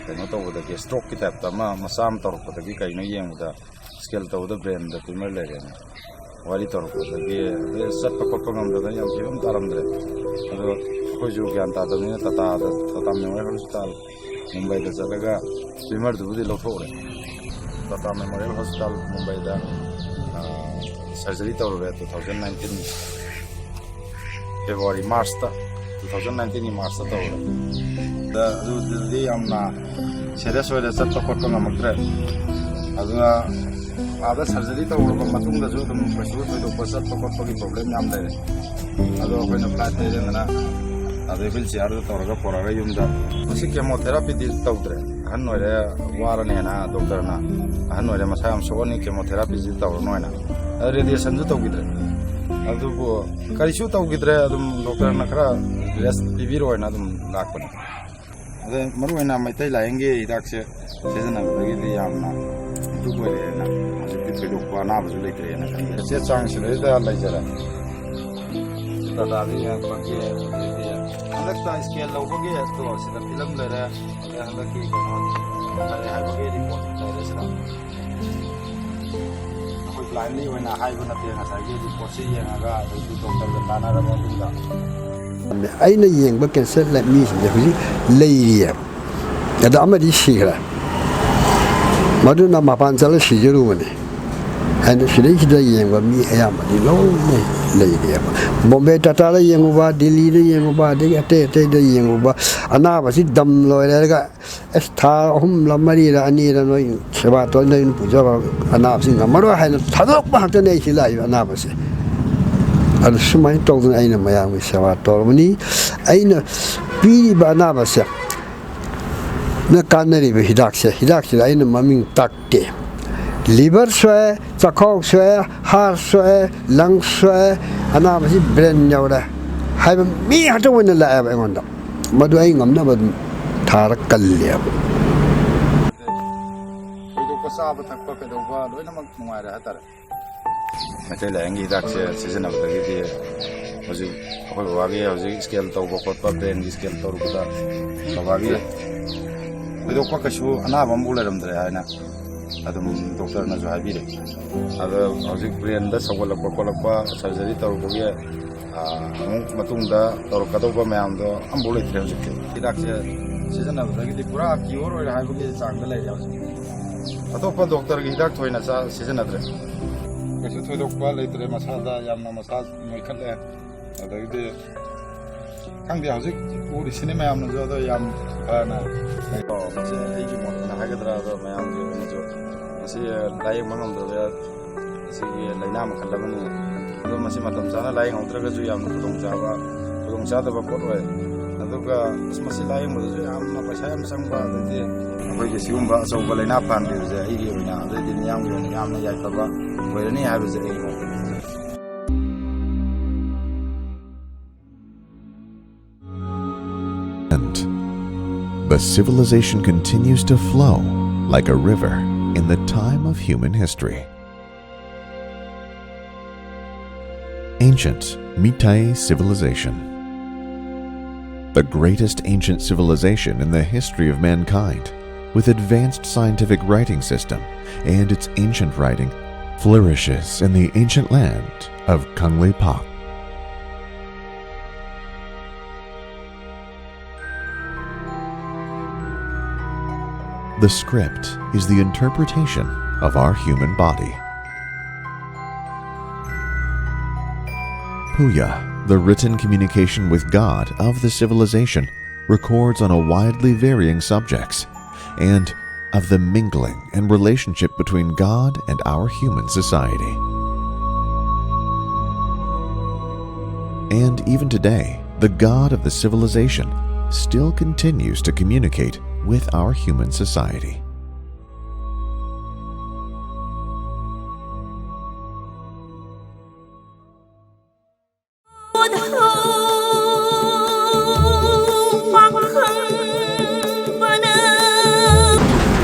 ꯀꯩꯅꯣ ꯇꯧꯕꯗꯒꯤ, ꯁ꯭ꯇ꯭ꯔꯣꯛꯀꯤ ꯇꯥꯏꯞꯇ ꯑꯃ ꯃꯆꯥ ꯑꯃ ꯇꯧꯔꯛꯄꯗꯒꯤ ꯀꯩꯅꯣ ꯌꯦꯡꯕꯗ, ꯁ꯭ꯀꯦꯜ ꯇꯧꯕꯗ ꯕ꯭ꯔꯦꯟꯗ ꯇ꯭ꯌꯨꯃꯔ ꯂꯩꯔꯦꯅ ꯋꯥꯔꯤ ꯇꯧꯔꯛꯄꯗꯒꯤ, ꯑꯗꯩ ꯆꯠꯄ ꯈꯣꯠꯄ ꯉꯝꯗꯗꯅ ꯌꯥꯝ ꯐꯤꯕꯝ ꯇꯥꯔꯝꯗ꯭ꯔꯦ꯫ ꯑꯗꯣ ꯑꯩꯈꯣꯏꯁꯨ ꯒ꯭ꯌꯥꯟ ꯇꯥꯗꯕꯅꯤꯅ ꯇꯥꯇꯥꯗ, ꯇꯥꯇꯥ ꯃꯦꯃꯣꯔꯤꯌꯦꯜ ꯍꯣꯁꯄꯤꯇꯥꯜ ꯃꯨꯝꯕꯥꯏꯗ ꯆꯠꯂꯒ ꯇ꯭ꯌꯨꯃꯔꯗꯨꯕꯨꯗꯤ ꯂꯧꯊꯣꯛꯎꯔꯦ꯫ ꯇꯥꯇꯥ ꯃꯦꯃꯣꯔꯤꯌꯦꯜ ꯍꯣꯁꯄꯤꯇꯥꯜ ꯃꯨꯝꯕꯥꯏꯗ, ꯑ, ꯁꯔꯖꯔꯤ ꯇꯧꯔꯨꯔꯦ, ꯇꯨ ꯊꯥꯎꯖꯟ ꯅꯥꯏꯟꯇꯤꯟ ꯐꯦꯕ꯭ꯔꯨꯋꯥꯔꯤ, ꯃꯥꯔꯆꯇ, ꯇꯨ ꯊꯥꯎꯖꯟ ꯅꯥꯏꯟꯇꯤꯟꯒꯤ ꯃꯥꯔꯆꯇ ꯇꯧꯔꯦ꯫ ꯑꯗ ꯑꯗꯨꯗꯤ ꯌꯥꯝꯅ ꯁꯦꯔꯤꯌꯁ ꯑꯣꯏꯔꯦ, ꯆꯠꯄ ꯈꯣꯠꯄ ꯉꯝꯃꯛꯇ꯭ꯔꯦ꯫ ꯑꯗꯨꯅ ꯑꯥꯗ ꯁꯔꯖꯔꯤ ꯇꯧꯔꯕ ꯃꯇꯨꯡꯗꯁꯨ ꯑꯗꯨꯝ ꯀꯩꯁꯨ ꯊꯣꯏꯗꯣꯛꯄ ꯆꯠꯄ ꯈꯣꯠꯄꯒꯤ ꯄ꯭ꯔꯣꯕ꯭ꯂꯦꯝ ꯌꯥꯝ ꯂꯩꯔꯦ꯫ ꯑꯗꯣ ꯑꯩꯈꯣꯏꯅ ꯐ꯭ꯂꯥꯏꯠꯇ ꯏꯔꯦꯟꯗꯅ ꯑꯗꯩ ꯍ꯭ꯋꯤꯜ ꯆꯤꯌꯥꯔꯗ ꯇꯧꯔꯒ ꯄꯨꯔꯛꯑꯒ ꯌꯨꯝꯗ꯫ ꯃꯁꯤ ꯀꯦꯃꯣꯊꯦꯔꯥꯄꯤꯗꯤ ꯇꯧꯗ꯭ꯔꯦ, ꯑꯍꯟ ꯑꯣꯏꯔꯦ, ꯋꯥꯔꯅꯦꯅ ꯗꯣꯛꯇꯔꯅ, "ꯑꯍꯟ ꯑꯣꯏꯔꯦ, ꯃꯁꯥ ꯌꯥꯝ ꯁꯣꯛꯑꯅꯤ, ꯀꯦꯃꯣꯊꯦꯔꯥꯄꯤꯁꯤ ꯇꯧꯔꯅꯨ" ꯍꯥꯏꯅ꯫ ꯑꯗ ꯔꯦꯗꯤꯌꯦꯁꯟꯁꯨ ꯇꯧꯈꯤꯗ꯭ꯔꯦ꯫ ꯑꯗꯨꯕꯨ ꯀꯔꯤꯁꯨ ꯇꯧꯈꯤꯗ꯭ꯔꯦ, ꯑꯗꯨꯝ ꯗꯣꯛꯇꯔꯅ ꯈꯔ ꯔꯦꯁ ꯄꯤꯕꯤꯔꯣ ꯍꯥꯏꯅ ꯑꯗꯨꯝ ꯂꯥꯛꯄꯅꯦ꯫ ꯑꯗꯩ ꯃꯔꯨ ꯑꯣꯏꯅ ꯃꯩꯇꯩ ꯂꯥꯏꯌꯦꯡꯒꯤ ꯍꯤꯗꯥꯛꯁꯦ ꯁꯤꯖꯤꯟꯅꯕꯗꯒꯤꯗꯤ ꯌꯥꯝꯅ ꯏꯝꯄ꯭ꯔꯨꯞ ꯑꯣꯏꯔꯦꯅ, ꯍꯧꯖꯤꯛꯇꯤ ꯊꯣꯏꯗꯣꯛꯄ ꯑꯅꯥꯕꯁꯨ ꯂꯩꯇ꯭ꯔꯦꯅ ꯈꯟꯖꯩ꯫ ꯆꯦ ꯆꯥꯡꯁꯤꯗꯩꯗ ꯂꯩꯖꯔꯦ꯫ ꯗꯇꯥꯗꯤ ꯌꯦꯡꯉꯛꯄꯒꯤ, ꯑꯗꯩꯗꯤ ꯍꯟꯗꯛꯇ ꯁ꯭ꯀꯦꯜ ꯂꯧꯕꯒꯤ ꯑꯗꯣ ꯁꯤꯗ ꯐꯤꯂꯝ ꯂꯩꯔꯦ, ꯑꯗꯩ ꯍꯟꯗꯛꯀꯤ ꯀꯩꯅꯣ ꯐꯔꯦ ꯍꯥꯏꯕꯒꯤ ꯔꯤꯄꯣꯔꯠ ꯂꯩꯔꯦ ꯁꯤꯗ꯫ ꯑꯩꯈꯣꯏ ꯕ꯭ꯂꯥꯏꯟꯂꯤ ꯑꯣꯏꯅ ꯍꯥꯏꯕ ꯅꯠꯇꯦ, ꯉꯁꯥꯏꯒꯤ ꯔꯤꯄꯣꯔꯠꯁꯤ ꯌꯦꯡꯉꯒ ꯑꯗꯩꯗꯤ ꯗꯣꯛꯇꯔꯒ ꯇꯥꯟꯅꯔꯕ ꯃꯇꯨꯡꯗ꯫ ꯑꯩꯅ ꯌꯦꯡꯕ ꯀꯦꯟꯁꯔ ꯂꯩ ꯃꯤꯁꯤꯡꯁꯦ ꯍꯧꯖꯤꯛ ꯂꯩꯔꯤꯑꯕ꯫ ꯑꯗ ꯑꯃꯗꯤ ꯁꯤꯈ꯭ꯔꯦ, ꯃꯗꯨꯅ ꯃꯄꯥꯟ ꯆꯠꯂ ꯁꯤꯖꯔꯨꯕꯅꯤ꯫ ꯑꯩꯅ ꯁꯤꯗꯩꯁꯤꯗ ꯌꯦꯡꯕ ꯃꯤ ꯑꯌꯥꯝꯕꯗꯤ ꯂꯣꯏꯅ ꯂꯩꯔꯤꯑꯕ꯫ ꯕꯣꯝꯕꯦ ꯇꯥꯇꯥꯗ ꯌꯦꯡꯉꯨꯕ, ꯗꯤꯜꯂꯤꯗ ꯌꯦꯡꯉꯨꯕ, ꯑꯗꯒꯤ ꯑꯇꯩ ꯑꯇꯩꯗ ꯌꯦꯡꯉꯨꯕ, ꯑꯅꯥꯕꯁꯤ ꯗꯝ ꯂꯣꯏꯔꯦ ꯍꯥꯏꯔꯒ, "ꯑꯁ, ꯊꯥ ꯑꯍꯨꯝꯂ ꯃꯔꯤꯔ ꯑꯅꯤꯔ ꯅꯣꯏ ꯁꯦꯕꯥ ꯇꯧꯔ ꯅꯣꯏꯅ ꯄꯨꯖꯕ ꯑꯅꯥꯕꯁꯤ ꯉꯝꯃꯔꯣꯏ" ꯍꯥꯏꯅ ꯊꯥꯗꯣꯔꯛꯄ ꯉꯥꯛꯇꯅꯤ ꯑꯩ ꯁꯤ ꯂꯥꯛꯏꯕ ꯑꯅꯥꯕꯁꯦ꯫ ꯑꯗꯨ ꯁꯨꯃꯥꯏꯅ ꯇꯧꯗꯅ ꯑꯩꯅ ꯃꯌꯥꯝꯒꯤ ꯁꯦꯕꯥ ꯇꯧꯔꯕꯅꯤ꯫ ꯑꯩꯅ ꯄꯤꯔꯤꯕ ꯑꯅꯥꯕꯁꯦ ꯅ ꯀꯥꯟꯅꯔꯤꯕ ꯍꯤꯗꯥꯛꯁꯦ, ꯍꯤꯗꯥꯛꯁꯤꯗ ꯑꯩꯅ ꯃꯃꯤꯡ ꯇꯥꯛꯇꯦ꯫ ꯂꯤꯚꯔ ꯁꯣꯛꯑꯦ, ꯆꯥꯛꯈꯥꯎ ꯁꯣꯛꯑꯦ, ꯍꯥꯔꯠ ꯁꯣꯛꯑꯦ, ꯂꯪꯁ ꯁꯣꯛꯑꯦ, ꯑꯅꯥꯕꯁꯤ ꯕ꯭ꯔꯦꯟ ꯌꯧꯔꯦ ꯍꯥꯏꯕ ꯃꯤ ꯉꯥꯛꯇ ꯑꯣꯏꯅ ꯂꯥꯛꯑꯦꯕ ꯑꯩꯉꯣꯟꯗ꯫ ꯃꯗꯨ ꯑꯩ ꯉꯝꯅꯕ ꯑꯗꯨꯝ ꯊꯥꯔ ꯀꯜꯂꯦꯕ꯫ ꯊꯣꯏꯗꯣꯛꯄ ꯆꯥꯕ ꯊꯛꯄ ꯀꯩꯗꯧꯕ ꯂꯣꯏꯅꯃꯛ ꯅꯨꯡꯉꯥꯏꯔꯦ ꯍꯥꯏꯇꯥꯔꯦ꯫ ꯃꯩꯇꯩ ꯂꯥꯏꯌꯦꯡꯒꯤ ꯍꯤꯗꯥꯛꯁꯦ ꯁꯤꯖꯤꯟꯅꯕꯗꯒꯤꯗꯤ ꯍꯧꯖꯤꯛ ꯑꯩꯈꯣꯏ ꯕꯕꯥꯒꯤ ꯍꯧꯖꯤꯛ ꯁ꯭ꯀꯦꯜ ꯇꯧꯕ ꯈꯣꯠꯄ, ꯕ꯭ꯔꯦꯟꯒꯤ ꯁ꯭ꯀꯦꯜ ꯇꯧꯔꯨꯕꯗ ꯕꯕꯥꯒꯤ ꯊꯣꯏꯗꯣꯛꯄ ꯀꯩꯁꯨ ꯑꯅꯥꯕ ꯑꯃꯐꯥꯎ ꯂꯩꯔꯝꯗ꯭ꯔꯦ ꯍꯥꯏꯅ ꯑꯗꯨꯝ ꯗꯣꯛꯇꯔꯅꯁꯨ ꯍꯥꯏꯕꯤꯔꯦ꯫ ꯑꯗꯣ ꯍꯧꯖꯤꯛ ꯕ꯭ꯔꯦꯟꯗ ꯁꯧꯒꯠꯂꯛꯄ ꯈꯣꯠꯂꯛꯄ ꯁꯔꯖꯔꯤ ꯇꯧꯔꯨꯕꯒꯤ, ꯑ, ꯑꯃꯨꯛ ꯃꯇꯨꯡꯗ ꯇꯧꯔꯛꯀꯗꯧꯕ ꯃꯌꯥꯝꯗꯣ ꯑꯃꯐꯥꯎ ꯂꯩꯇ꯭ꯔꯦ ꯍꯧꯖꯤꯛꯇꯤ꯫ ꯍꯤꯗꯥꯛꯁꯦ ꯁꯤꯖꯤꯟꯅꯕꯗꯒꯤꯗꯤ ꯄꯨꯔꯥ ꯀ꯭ꯌꯣꯔ ꯑꯣꯏꯔꯦ ꯍꯥꯏꯕꯒꯤ ꯆꯥꯡꯗ ꯂꯩꯔꯦ ꯍꯧꯖꯤꯛ꯫ ꯑꯇꯣꯞꯄ ꯗꯣꯛꯇꯔꯒꯤ ꯍꯤꯗꯥꯛ ꯊꯣꯏꯅ ꯆꯥ-, ꯁꯤꯖꯤꯟꯅꯗ꯭ꯔꯦ꯫ ꯀꯩꯁꯨ ꯊꯣꯏꯗꯣꯛꯄ ꯂꯩꯇ꯭ꯔꯦ꯫ ꯃꯁꯥꯗ ꯌꯥꯝꯅ ꯃꯁꯥ ꯅꯣꯏꯈꯠꯂꯦ꯫ ꯑꯗꯒꯤꯗꯤ ꯈꯪꯗꯦ, ꯍꯧꯖꯤꯛ ꯎꯔꯤꯁꯤꯅꯤ ꯃꯌꯥꯝꯅꯁꯨ ꯑꯗꯣ ꯌꯥꯝ ꯐꯅ ꯂꯩꯀꯣ꯫ ꯃꯁꯤ ꯑꯩꯒꯤ ꯃꯣꯠꯇꯅ ꯍꯥꯏꯒꯗ꯭ꯔꯥ, ꯑꯗꯣ ꯃꯌꯥꯝꯒꯤ ꯑꯣꯏꯅꯁꯨ ꯃꯁꯤ ꯂꯥꯏꯌꯦꯡꯕ ꯉꯝꯗꯕ ꯑꯁꯤꯒꯤ ꯂꯥꯏꯅꯥ ꯃꯈꯜ ꯑꯃꯅꯤ꯫ ꯑꯗꯣ ꯃꯁꯤ ꯃꯇꯝ ꯆꯥꯅ ꯂꯥꯏꯌꯦꯡꯍꯧꯗ꯭ꯔꯒꯁꯨ ꯌꯥꯝꯅ ꯈꯨꯗꯣꯡꯆꯥꯕ, ꯈꯨꯗꯣꯡꯆꯥꯗꯕ ꯄꯣꯠ ꯑꯣꯏ꯫ ꯑꯗꯨꯒ ꯑꯁ, ꯃꯁꯤ ꯂꯥꯏꯌꯦꯡꯕꯗꯁꯨ ꯌꯥꯝꯅ ꯄꯩꯁꯥ ꯌꯥꯝ ꯆꯪꯕ, ꯑꯗꯩꯗꯤ ꯑꯩꯈꯣꯏꯒꯤ ꯁꯤꯒꯨꯝꯕ ꯑꯆꯧꯕ ꯂꯥꯏꯅꯥ ꯐꯍꯟꯕꯤꯕꯁꯦ ꯑꯩꯒꯤ ꯑꯣꯏꯅ, ꯑꯗꯩꯗꯤ ꯃꯤꯌꯥꯝꯒꯤ ꯑꯣꯏꯅ ꯌꯥꯝꯅ ꯌꯥꯏꯐꯕ ꯑꯣꯏꯔꯅꯤ ꯍꯥꯏꯕꯁꯦ ꯑꯩꯒꯤ ꯃꯣꯠꯇꯅꯤ꯫ And the civilization continues to flow like a river in the time of human history. Ancient Meitei civilization. The greatest ancient civilization in the history of mankind, with advanced scientific writing system and its ancient writing, flourishes in the ancient land of Kangleipak. The script is the interpretation of our human body. Puya, the written communication with God of the civilization, records on a widely varying subjects, and of the mingling and relationship between God and our human society. And even today, the God of the civilization still continues to communicate with our human society.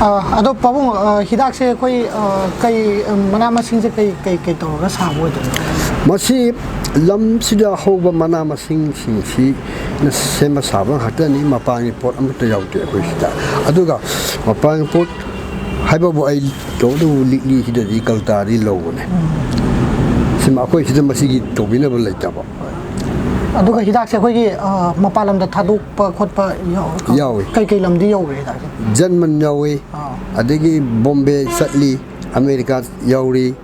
ꯑꯗꯣ ꯄꯥꯕꯨꯡ, ꯍꯤꯗꯥꯛꯁꯦ ꯑꯩꯈꯣꯏ ꯀꯩ, ꯃꯅꯥ ꯃꯁꯤꯡꯁꯦ ꯀꯩ ꯀꯩ ꯀꯩ ꯇꯧꯔꯒ ꯁꯥꯕ ꯑꯣꯏꯗꯣꯏꯅꯣ? ꯃꯁꯤ ꯂꯝꯁꯤꯗ ꯍꯧꯕ ꯃꯅꯥ ꯃꯁꯤꯡꯁꯤꯡꯁꯤꯅ ꯁꯦꯝꯕ ꯁꯥꯕ ꯉꯥꯛꯇꯅꯤ꯫ ꯃꯄꯥꯟꯒꯤ ꯄꯣꯠ ꯑꯃꯠꯇ ꯌꯥꯎꯗꯦ ꯑꯩꯈꯣꯏ ꯁꯤꯗ꯫ ꯑꯗꯨꯒ ꯃꯄꯥꯟꯒꯤ ꯄꯣꯠ ꯍꯥꯏꯕꯕꯨ ꯑꯩ ꯇꯧꯕꯇꯕꯨ ꯂꯤꯛꯂꯤꯁꯤꯗꯗꯤ ꯀꯜꯇꯥꯗꯤ ꯂꯧꯕꯅꯦ꯫ ꯁꯤꯃ ꯑꯩꯈꯣꯏ ꯁꯤꯗ ꯃꯁꯤꯒꯤ ꯇꯧꯕꯤꯅꯕ ꯂꯩꯇꯕ꯫ ꯑꯗꯨꯒ ꯍꯤꯗꯥꯛꯁꯦ ꯑꯩꯈꯣꯏꯒꯤ ꯃꯄꯥꯟ ꯂꯝꯗ ꯊꯥꯗꯣꯛꯄ ꯈꯣꯠꯄ ꯌꯥꯎ- ꯌꯥꯎꯏ꯫ ꯀꯩꯀꯩ ꯂꯝꯗꯤ ꯌꯧꯈ꯭ꯔꯦ ꯍꯤꯗꯥꯛꯁꯦ? ꯖꯔꯃꯟ ꯌꯥꯎꯏ꯫ ꯑꯥ꯫ ꯑꯗꯒꯤ ꯕꯣꯝꯕꯦ ꯆꯠꯂꯤ꯫ ꯑꯃꯦꯔꯤꯀꯥ ꯌꯧꯔꯤ꯫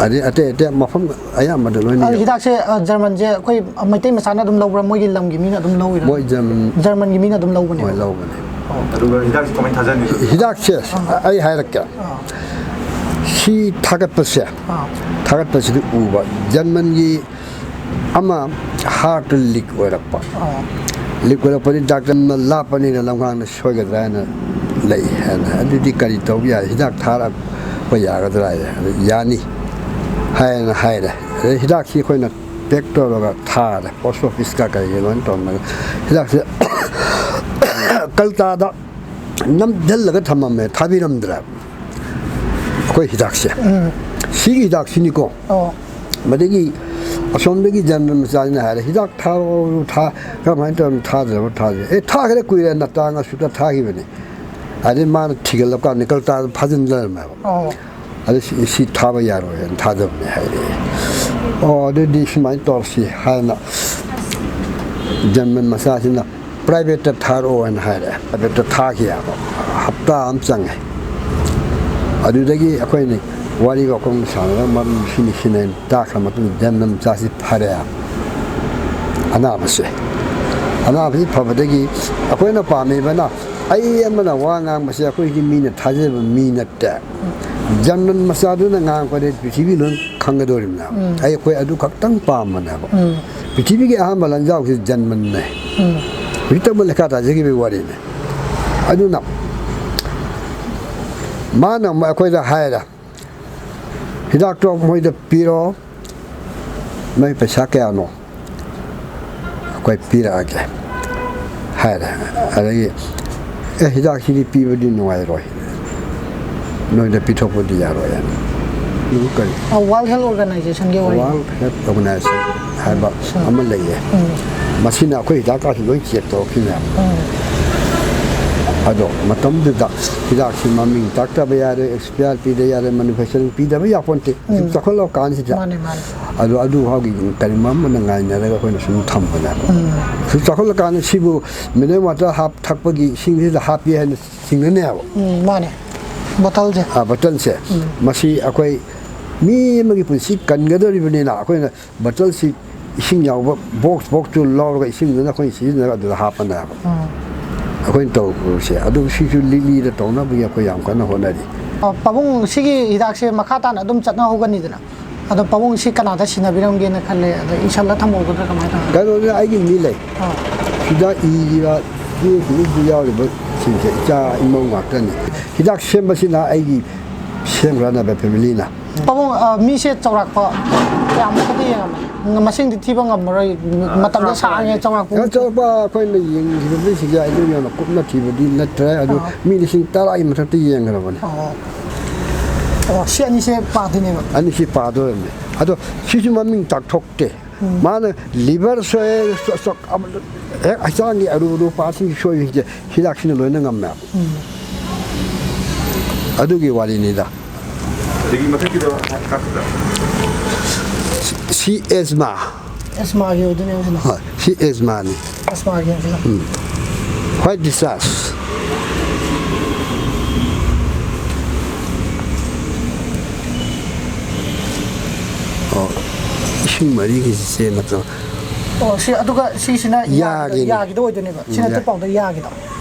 ꯑꯗꯩ ꯑꯇꯩ ꯑꯇꯩ ꯃꯐꯝ ꯑꯌꯥꯝꯕꯗ ꯂꯣꯏꯅ ꯑꯗꯣ ꯌꯧꯔꯤ꯫ ꯍꯤꯗꯥꯛꯁꯦ ꯖꯔꯃꯟꯁꯦ ꯑꯩꯈꯣꯏ ꯃꯩꯇꯩ ꯃꯆꯥꯅ ꯑꯗꯨꯝ ꯂꯧꯕ꯭ꯔꯥ, ꯃꯣꯏꯒꯤ ꯂꯝꯒꯤ ꯃꯤꯅ ꯑꯗꯨꯝ ꯂꯧꯔꯤꯔꯥ? ꯃꯣꯏ ꯖꯔꯃꯟ ꯖꯔꯃꯟꯒꯤ ꯃꯤꯅ ꯑꯗꯨꯝ ꯂꯧꯕꯅꯦꯕ꯫ ꯃꯣꯏ ꯂꯧꯕꯅꯦ꯫ ꯑꯗꯨꯒ ꯍꯤꯗꯥꯛꯁꯤ ꯀꯃꯥꯏꯅ ꯊꯥꯖꯟꯒꯦ? ꯍꯤꯗꯥꯛꯁꯦ ꯑꯩ ꯍꯥꯏꯔꯛꯀꯦ꯫ ꯁꯤ ꯊꯥꯒꯠꯄꯁꯦ, ꯑꯥ꯫ ꯊꯥꯒꯠꯄꯁꯤꯗ ꯎꯕ ꯖꯔꯃꯟꯒꯤ ꯑꯃ ꯍꯥꯔꯠꯇ ꯂꯤꯛ ꯑꯣꯏꯔꯛꯄ꯫ ꯑꯥ꯫ ꯂꯤꯛ ꯑꯣꯏꯔꯛꯄꯗꯤ ꯗꯥꯛꯇꯔꯅ ꯂꯥꯞꯄꯅꯤꯅ ꯂꯝꯈꯥꯡꯗ ꯁꯣꯏꯒꯗ꯭ꯔꯥ ꯍꯥꯏꯅ ꯂꯩ ꯍꯥꯏꯅ꯫ ꯑꯗꯨꯗꯤ ꯀꯔꯤ ꯇꯧꯕ ꯌꯥꯏ? ꯍꯤꯗꯥꯛ ꯊꯥꯔꯛꯄ ꯌꯥꯒꯗ꯭ꯔꯥ ꯍꯥꯏ꯫ ꯑꯗꯨ ꯌꯥꯅꯤ ꯍꯥꯏꯅ ꯍꯥꯏꯔꯦ꯫ ꯑꯗꯩ ꯍꯤꯗꯥꯛꯁꯤ ꯑꯩꯈꯣꯏꯅ ꯄꯦꯛ ꯇꯧꯔꯒ ꯊꯥꯔꯦ꯫ ꯄꯣꯁ ꯑꯣꯐꯤꯁꯀ ꯀꯩꯒ ꯂꯣꯏꯅ ꯇꯧꯔꯝꯃꯒ ꯍꯤꯗꯥꯛꯁꯦ ꯀꯜꯇꯥꯗ ꯅꯝꯁꯤꯜꯂꯒ ꯊꯝꯃꯝꯃꯦ, ꯊꯥꯕꯤꯔꯝꯗ꯭ꯔꯦ꯫ ꯑꯩꯈꯣꯏ ꯍꯤꯗꯥꯛꯁꯦ ꯁꯤꯒꯤ ꯍꯤꯗꯥꯛꯁꯤꯅꯤꯀꯣ꯫ ꯑꯣ꯫ ꯃꯗꯒꯤ ꯑꯁꯣꯝꯗꯒꯤ ꯖꯔꯃꯟ ꯃꯆꯥꯁꯤꯅ ꯍꯥꯏꯔꯦ, "ꯍꯤꯗꯥꯛ ꯊꯥꯔꯛꯑꯣ, ꯊꯥ-, ꯀꯔꯝꯍꯥꯏꯅ ꯇꯧꯔꯤꯅꯣ? ꯊꯥꯗ꯭ꯔꯕ?" ꯊꯥꯗ꯭ꯔꯦ꯫ "ꯑꯦ, ꯊꯥꯈ꯭ꯔꯦ, ꯀꯨꯏꯔꯦ, ꯅꯇꯥꯡ ꯑꯁꯨꯛꯇ ꯊꯥꯈꯤꯕꯅꯤ"꯫ ꯑꯗꯩ ꯃꯥꯅ ꯊꯤꯒꯠꯂꯀꯥꯟꯗ ꯀꯜꯇꯥꯗ ꯐꯥꯖꯤꯟ ꯂꯩꯔꯝꯃꯦꯕ꯫ ꯑꯣ꯫ ꯑꯗꯨ ꯁꯤ, ꯁꯤ ꯊꯥꯕ ꯌꯥꯔꯣꯏꯅ ꯊꯥꯗꯕꯅꯦ ꯍꯥꯏꯔꯛꯑꯦ꯫ "ꯑꯣ, ꯑꯗꯨꯗꯤ ꯁꯨꯃꯥꯏꯅ ꯇꯧꯔꯁꯤ" ꯍꯥꯏꯅ ꯖꯔꯃꯟ ꯃꯆꯥꯁꯤꯅ ꯄ꯭ꯔꯥꯏꯚꯦꯠꯇ ꯊꯥꯔꯛꯑꯣ ꯍꯥꯏꯅ ꯍꯥꯏꯔꯛꯑꯦ꯫ ꯄ꯭ꯔꯥꯏꯚꯦꯠꯇ ꯊꯥꯈꯤ ꯍꯥꯏꯕ꯫ ꯍꯞꯇꯥ ꯑꯃ ꯆꯪꯉꯦ꯫ ꯑꯗꯨꯗꯒꯤ ꯑꯩꯈꯣꯏꯅ ꯋꯥꯔꯤ ꯋꯥꯈꯣꯡ ꯁꯥꯟꯅꯔꯒ ꯃꯔꯝ ꯁꯤꯅꯤ ꯁꯤꯅꯤ ꯇꯥꯈ꯭ꯔ ꯃꯇꯨꯡꯗ ꯖꯔꯃꯟ ꯃꯆꯥꯁꯤ ꯐꯔꯦ꯫ ꯑꯅꯥꯕꯁꯦ, ꯑꯅꯥꯕꯁꯤ ꯐꯕꯗꯒꯤ ꯑꯩꯈꯣꯏꯅ ꯄꯥꯝꯃꯤꯕꯅ, ꯑꯩ ꯑꯃꯅ ꯋꯥ ꯉꯥꯡꯕꯁꯦ ꯑꯩꯈꯣꯏꯒꯤ ꯃꯤꯅ ꯊꯥꯖꯕ ꯃꯤ ꯅꯠꯇꯦ꯫ ꯖꯔꯃꯟ ꯃꯆꯥꯗꯨꯅ ꯉꯥꯡꯉꯛꯄꯗꯤ ꯄ꯭ꯔꯤꯊꯤꯕꯤ ꯂꯣꯏ ꯈꯪꯒꯗꯧꯔꯤꯕꯅꯦꯕ꯫ ꯑꯩ, ꯑꯩꯈꯣꯏ ꯑꯗꯨ ꯈꯛꯇꯪ ꯄꯥꯝꯕꯅꯦꯕ꯫ ꯄ꯭ꯔꯤꯊꯤꯕꯤꯒꯤ ꯑꯍꯥꯟꯕ ꯂꯥꯟꯖꯥꯎꯁꯤ ꯖꯔꯃꯟꯅꯦ꯫ ꯍꯧꯖꯤꯛꯇꯕꯨ ꯂꯩꯈꯥ ꯇꯥꯖꯈꯤꯕꯒꯤ ꯋꯥꯔꯤꯅꯤ꯫ ꯑꯗꯨꯅ ꯃꯥꯅ ꯑꯃꯨꯛ ꯑꯩꯈꯣꯏꯗ ꯍꯥꯏꯔꯦ, "ꯍꯤꯗꯥꯛꯇꯣ ꯃꯣꯏꯗ ꯄꯤꯔꯣ, ꯅꯣꯏ ꯄꯩꯁꯥ ꯀꯌꯥꯅꯣ ꯑꯩꯈꯣꯏ ꯄꯤꯔꯛꯑꯒꯦ" ꯍꯥꯏꯔꯦ꯫ ꯑꯗꯒꯤ ꯑꯦ, ꯍꯤꯗꯥꯛꯁꯤꯗꯤ ꯄꯤꯕꯗꯤ ꯅꯨꯡꯉꯥꯏꯔꯣꯏ, ꯅꯣꯏꯗ ꯄꯤꯊꯣꯛꯄꯗꯤ ꯌꯥꯔꯣꯏ ꯍꯥꯏꯅ꯫ ꯑꯗꯨ ꯀꯔꯤ? ꯋꯥꯔꯜ ꯍꯦꯜꯊ ꯑꯣꯔꯒꯅꯥꯏꯖꯦꯁꯟꯒꯤ ꯑꯣꯏ ꯋꯥꯔꯜ ꯍꯦꯜꯊ ꯑꯣꯔꯒꯅꯥꯏꯖꯦꯁꯟ ꯍꯥꯏꯕ ꯑꯃ ꯂꯩꯌꯦ꯫ ꯃꯁꯤꯅ ꯑꯩꯈꯣꯏ ꯍꯤꯗꯥꯛꯀꯥꯁꯤ ꯂꯣꯏ ꯆꯦꯛ ꯇꯧꯔꯛꯈꯤꯅꯦꯕ꯫ ꯑꯗꯣ ꯃꯇꯝꯗꯨꯗ ꯍꯤꯗꯥꯛꯁꯤ ꯃꯃꯤꯡ ꯇꯥꯛꯇꯕ ꯌꯥꯔꯣꯏ, ꯑꯦꯛꯁꯄꯤꯌꯥꯔ ꯄꯤꯗ ꯌꯥꯔꯣꯏ, ꯃꯦꯅꯨꯐꯦꯛꯆꯔꯤꯡ ꯄꯤꯗꯕ ꯌꯥꯄꯣꯟꯇꯦ꯫ ꯍꯧꯖꯤꯛ ꯆꯥꯎꯈꯠꯂꯛꯑꯀꯥꯟꯁꯤꯗ꯫ ꯃꯥꯅꯦ, ꯃꯥꯅꯦ꯫ ꯑꯗꯣ ꯑꯗꯨ ꯐꯥꯎꯒꯤ ꯀꯔꯤꯒꯨꯝꯕ ꯑꯃꯅ ꯉꯥꯏꯅꯔꯒ ꯑꯩꯈꯣꯏꯅ ꯁꯨꯝ ꯊꯝꯕꯅꯦꯕ꯫ ꯁꯨꯝ ꯆꯥꯎꯈꯠꯂꯀꯥꯟꯗ ꯁꯤꯕꯨ ꯃꯤꯅꯔꯦꯜ ꯋꯥꯇꯔ ꯍꯥꯞ ꯊꯛꯄꯒꯤ ꯏꯁꯤꯡꯁꯤꯗ ꯍꯥꯞꯄꯤ ꯍꯥꯏꯅ ꯆꯤꯡꯅꯅꯦꯕ꯫ ꯎꯝ, ꯃꯥꯅꯦ꯫ ꯕꯣꯇꯜꯁꯦ꯫ ꯑꯥ, ꯕꯣꯇꯜꯁꯦ꯫ ꯃꯁꯤ ꯑꯩꯈꯣꯏ ꯃꯤ ꯑꯃꯒꯤ ꯄꯨꯟꯁꯤ ꯀꯟꯒꯗꯧꯔꯤꯕꯅꯤꯅ ꯑꯩꯈꯣꯏꯅ ꯕꯣꯇꯜꯁꯤ ꯏꯁꯤꯡ ꯌꯥꯎꯕ ꯕꯣꯛꯁ ꯕꯣꯛꯁꯇꯨ ꯂꯧꯔꯒ ꯏꯁꯤꯡꯗꯨꯅ ꯑꯩꯈꯣꯏꯅ ꯁꯤꯖꯤꯟꯅꯔꯒ ꯑꯗꯨꯗ ꯍꯥꯞꯄꯅꯦꯕ꯫ ꯑꯩꯈꯣꯏꯅ ꯇꯧꯔꯤꯁꯦ꯫ ꯑꯗꯨ ꯁꯤꯁꯨ ꯂꯤꯛꯂꯤꯗ ꯇꯧꯅꯕꯒꯤ ꯑꯩꯈꯣꯏ ꯌꯥꯝ ꯀꯟꯅ ꯍꯣꯠꯅꯔꯤ꯫ ꯑ, ꯄꯥꯕꯨꯡ, ꯁꯤꯒꯤ ꯍꯤꯗꯥꯛꯁꯦ ꯃꯈꯥ ꯇꯥꯅ ꯑꯗꯨꯝ ꯆꯠꯅꯍꯧꯒꯅꯤꯗꯅ꯫ ꯑꯗꯣ ꯄꯥꯕꯨꯡ, ꯁꯤ ꯀꯅꯥꯗ ꯁꯤꯟꯅꯕꯤꯔꯝꯒꯦꯅ ꯈꯜꯂꯦ? ꯑꯗ ꯏꯁꯜꯂ ꯊꯝꯍꯧꯒꯗ꯭ꯔꯥ, ꯀꯃꯥꯏꯅ ꯇꯧꯅꯤ? ꯀꯩꯅꯣꯅꯦ, ꯑꯩꯒꯤ ꯃꯤ ꯂꯩ꯫ ꯑꯥ꯫ ꯁꯤꯗ ꯏꯔꯤꯕ ꯆꯦꯁꯤꯡꯁꯤꯗ ꯌꯥꯎꯔꯤꯕꯁꯤꯡꯁꯦ ꯏꯆꯥ ꯏꯃꯧ ꯉꯥꯛꯇꯅꯤ꯫ ꯍꯤꯗꯥꯛ ꯁꯦꯝꯕꯁꯤꯅ ꯑꯩꯒꯤ ꯁꯦꯝꯈ꯭ꯔꯅꯕ ꯐꯦꯃꯤꯂꯤꯅ꯫ ꯄꯥꯕꯨꯡ, ꯑ, ꯃꯤꯁꯦ ꯆꯥꯎꯔꯥꯛꯄ ꯀꯌꯥꯃꯨꯛꯀꯗꯤ ꯌꯦꯡꯉꯝꯃꯅꯤ? ꯃꯁꯤꯡꯗꯤ ꯊꯤꯕ ꯉꯝꯃꯔꯣꯏ, ꯃꯇꯝꯗꯣ ꯁꯥꯡꯉꯦ, ꯆꯥꯎꯔꯥꯛꯄ꯫ ꯌꯥꯝ ꯆꯥꯎꯔꯥꯛꯄ ꯑꯩꯈꯣꯏꯅ ꯌꯦꯡꯈꯤꯕꯁꯤꯡꯁꯦ ꯑꯗꯨ ꯌꯥꯝꯅ ꯀꯨꯞꯅ ꯊꯤꯕꯗꯤ ꯅꯠꯇ꯭ꯔꯦ꯫ ꯑꯗꯨ ꯑꯥ꯫ ꯃꯤ ꯂꯤꯁꯤꯡ ꯇꯔꯥꯒꯤ ꯃꯊꯛꯇ ꯌꯦꯡꯈ꯭ꯔꯕꯅꯤ꯫ ꯑꯣ꯫ ꯑꯣ, ꯁꯤ ꯑꯅꯤꯁꯦ ꯄꯥꯗꯣꯏꯅꯦꯕ꯫ ꯑꯅꯤꯁꯤ ꯄꯥꯗꯣꯏꯔꯕꯅꯤ꯫ ꯑꯗꯣ ꯁꯤꯁꯨ ꯃꯃꯤꯡ ꯇꯥꯛꯊꯣꯛꯇꯦ꯫ ꯃꯥꯅ ꯂꯤꯚꯔ ꯁꯣꯛꯑꯦ, ꯁꯣ-, ꯁꯣ-, ꯑꯃ-, ꯍꯦꯛ ꯍꯛꯆꯥꯡꯒꯤ ꯑꯔꯨ ꯑꯔꯨ ꯄꯥꯔꯠꯁꯤꯡ ꯁꯣꯏꯕꯁꯤꯡꯁꯦ ꯍꯤꯗꯥꯛꯁꯤꯅ ꯂꯣꯏꯅ ꯉꯝꯃꯦ꯫ ꯑꯗꯨꯒꯤ ꯋꯥꯔꯤꯅꯤꯗ꯫ ꯑꯗꯒꯤ ꯃꯊꯛꯀꯤꯗꯣ ꯀꯥꯞꯈꯤꯗ꯭ꯔꯥ? ꯁꯤ ꯑꯦꯖꯃꯥ꯫ ꯑꯦꯁꯃꯥꯒꯤ ꯑꯣꯏꯗꯣꯏꯅꯦꯕ ꯁꯤꯅ꯫ ꯍꯣꯏ, ꯁꯤ ꯑꯦꯖꯃꯥꯅꯤ꯫ ꯑꯦꯁꯃꯥꯒꯤ ꯑꯣꯏꯗꯣꯏꯅꯦ꯫ White discharge. ꯑꯣ, ꯏꯁꯤꯡ ꯃꯔꯤꯒꯤꯁꯦ ꯅꯠꯇ꯭ꯔꯣ? ꯑꯣ, ꯁꯤ, ꯑꯗꯨꯒ ꯁꯤꯁꯤꯅ ꯌꯥꯒꯤꯗ, ꯌꯥꯒꯤꯅꯤ꯫ ꯌꯥꯒꯤꯗ ꯑꯣꯏꯗꯣꯏꯅꯦꯕ꯫ ꯁꯤꯅ ꯌꯥ- ꯇꯨ ꯄꯥꯎꯗ ꯌꯥꯒꯤꯗ꯫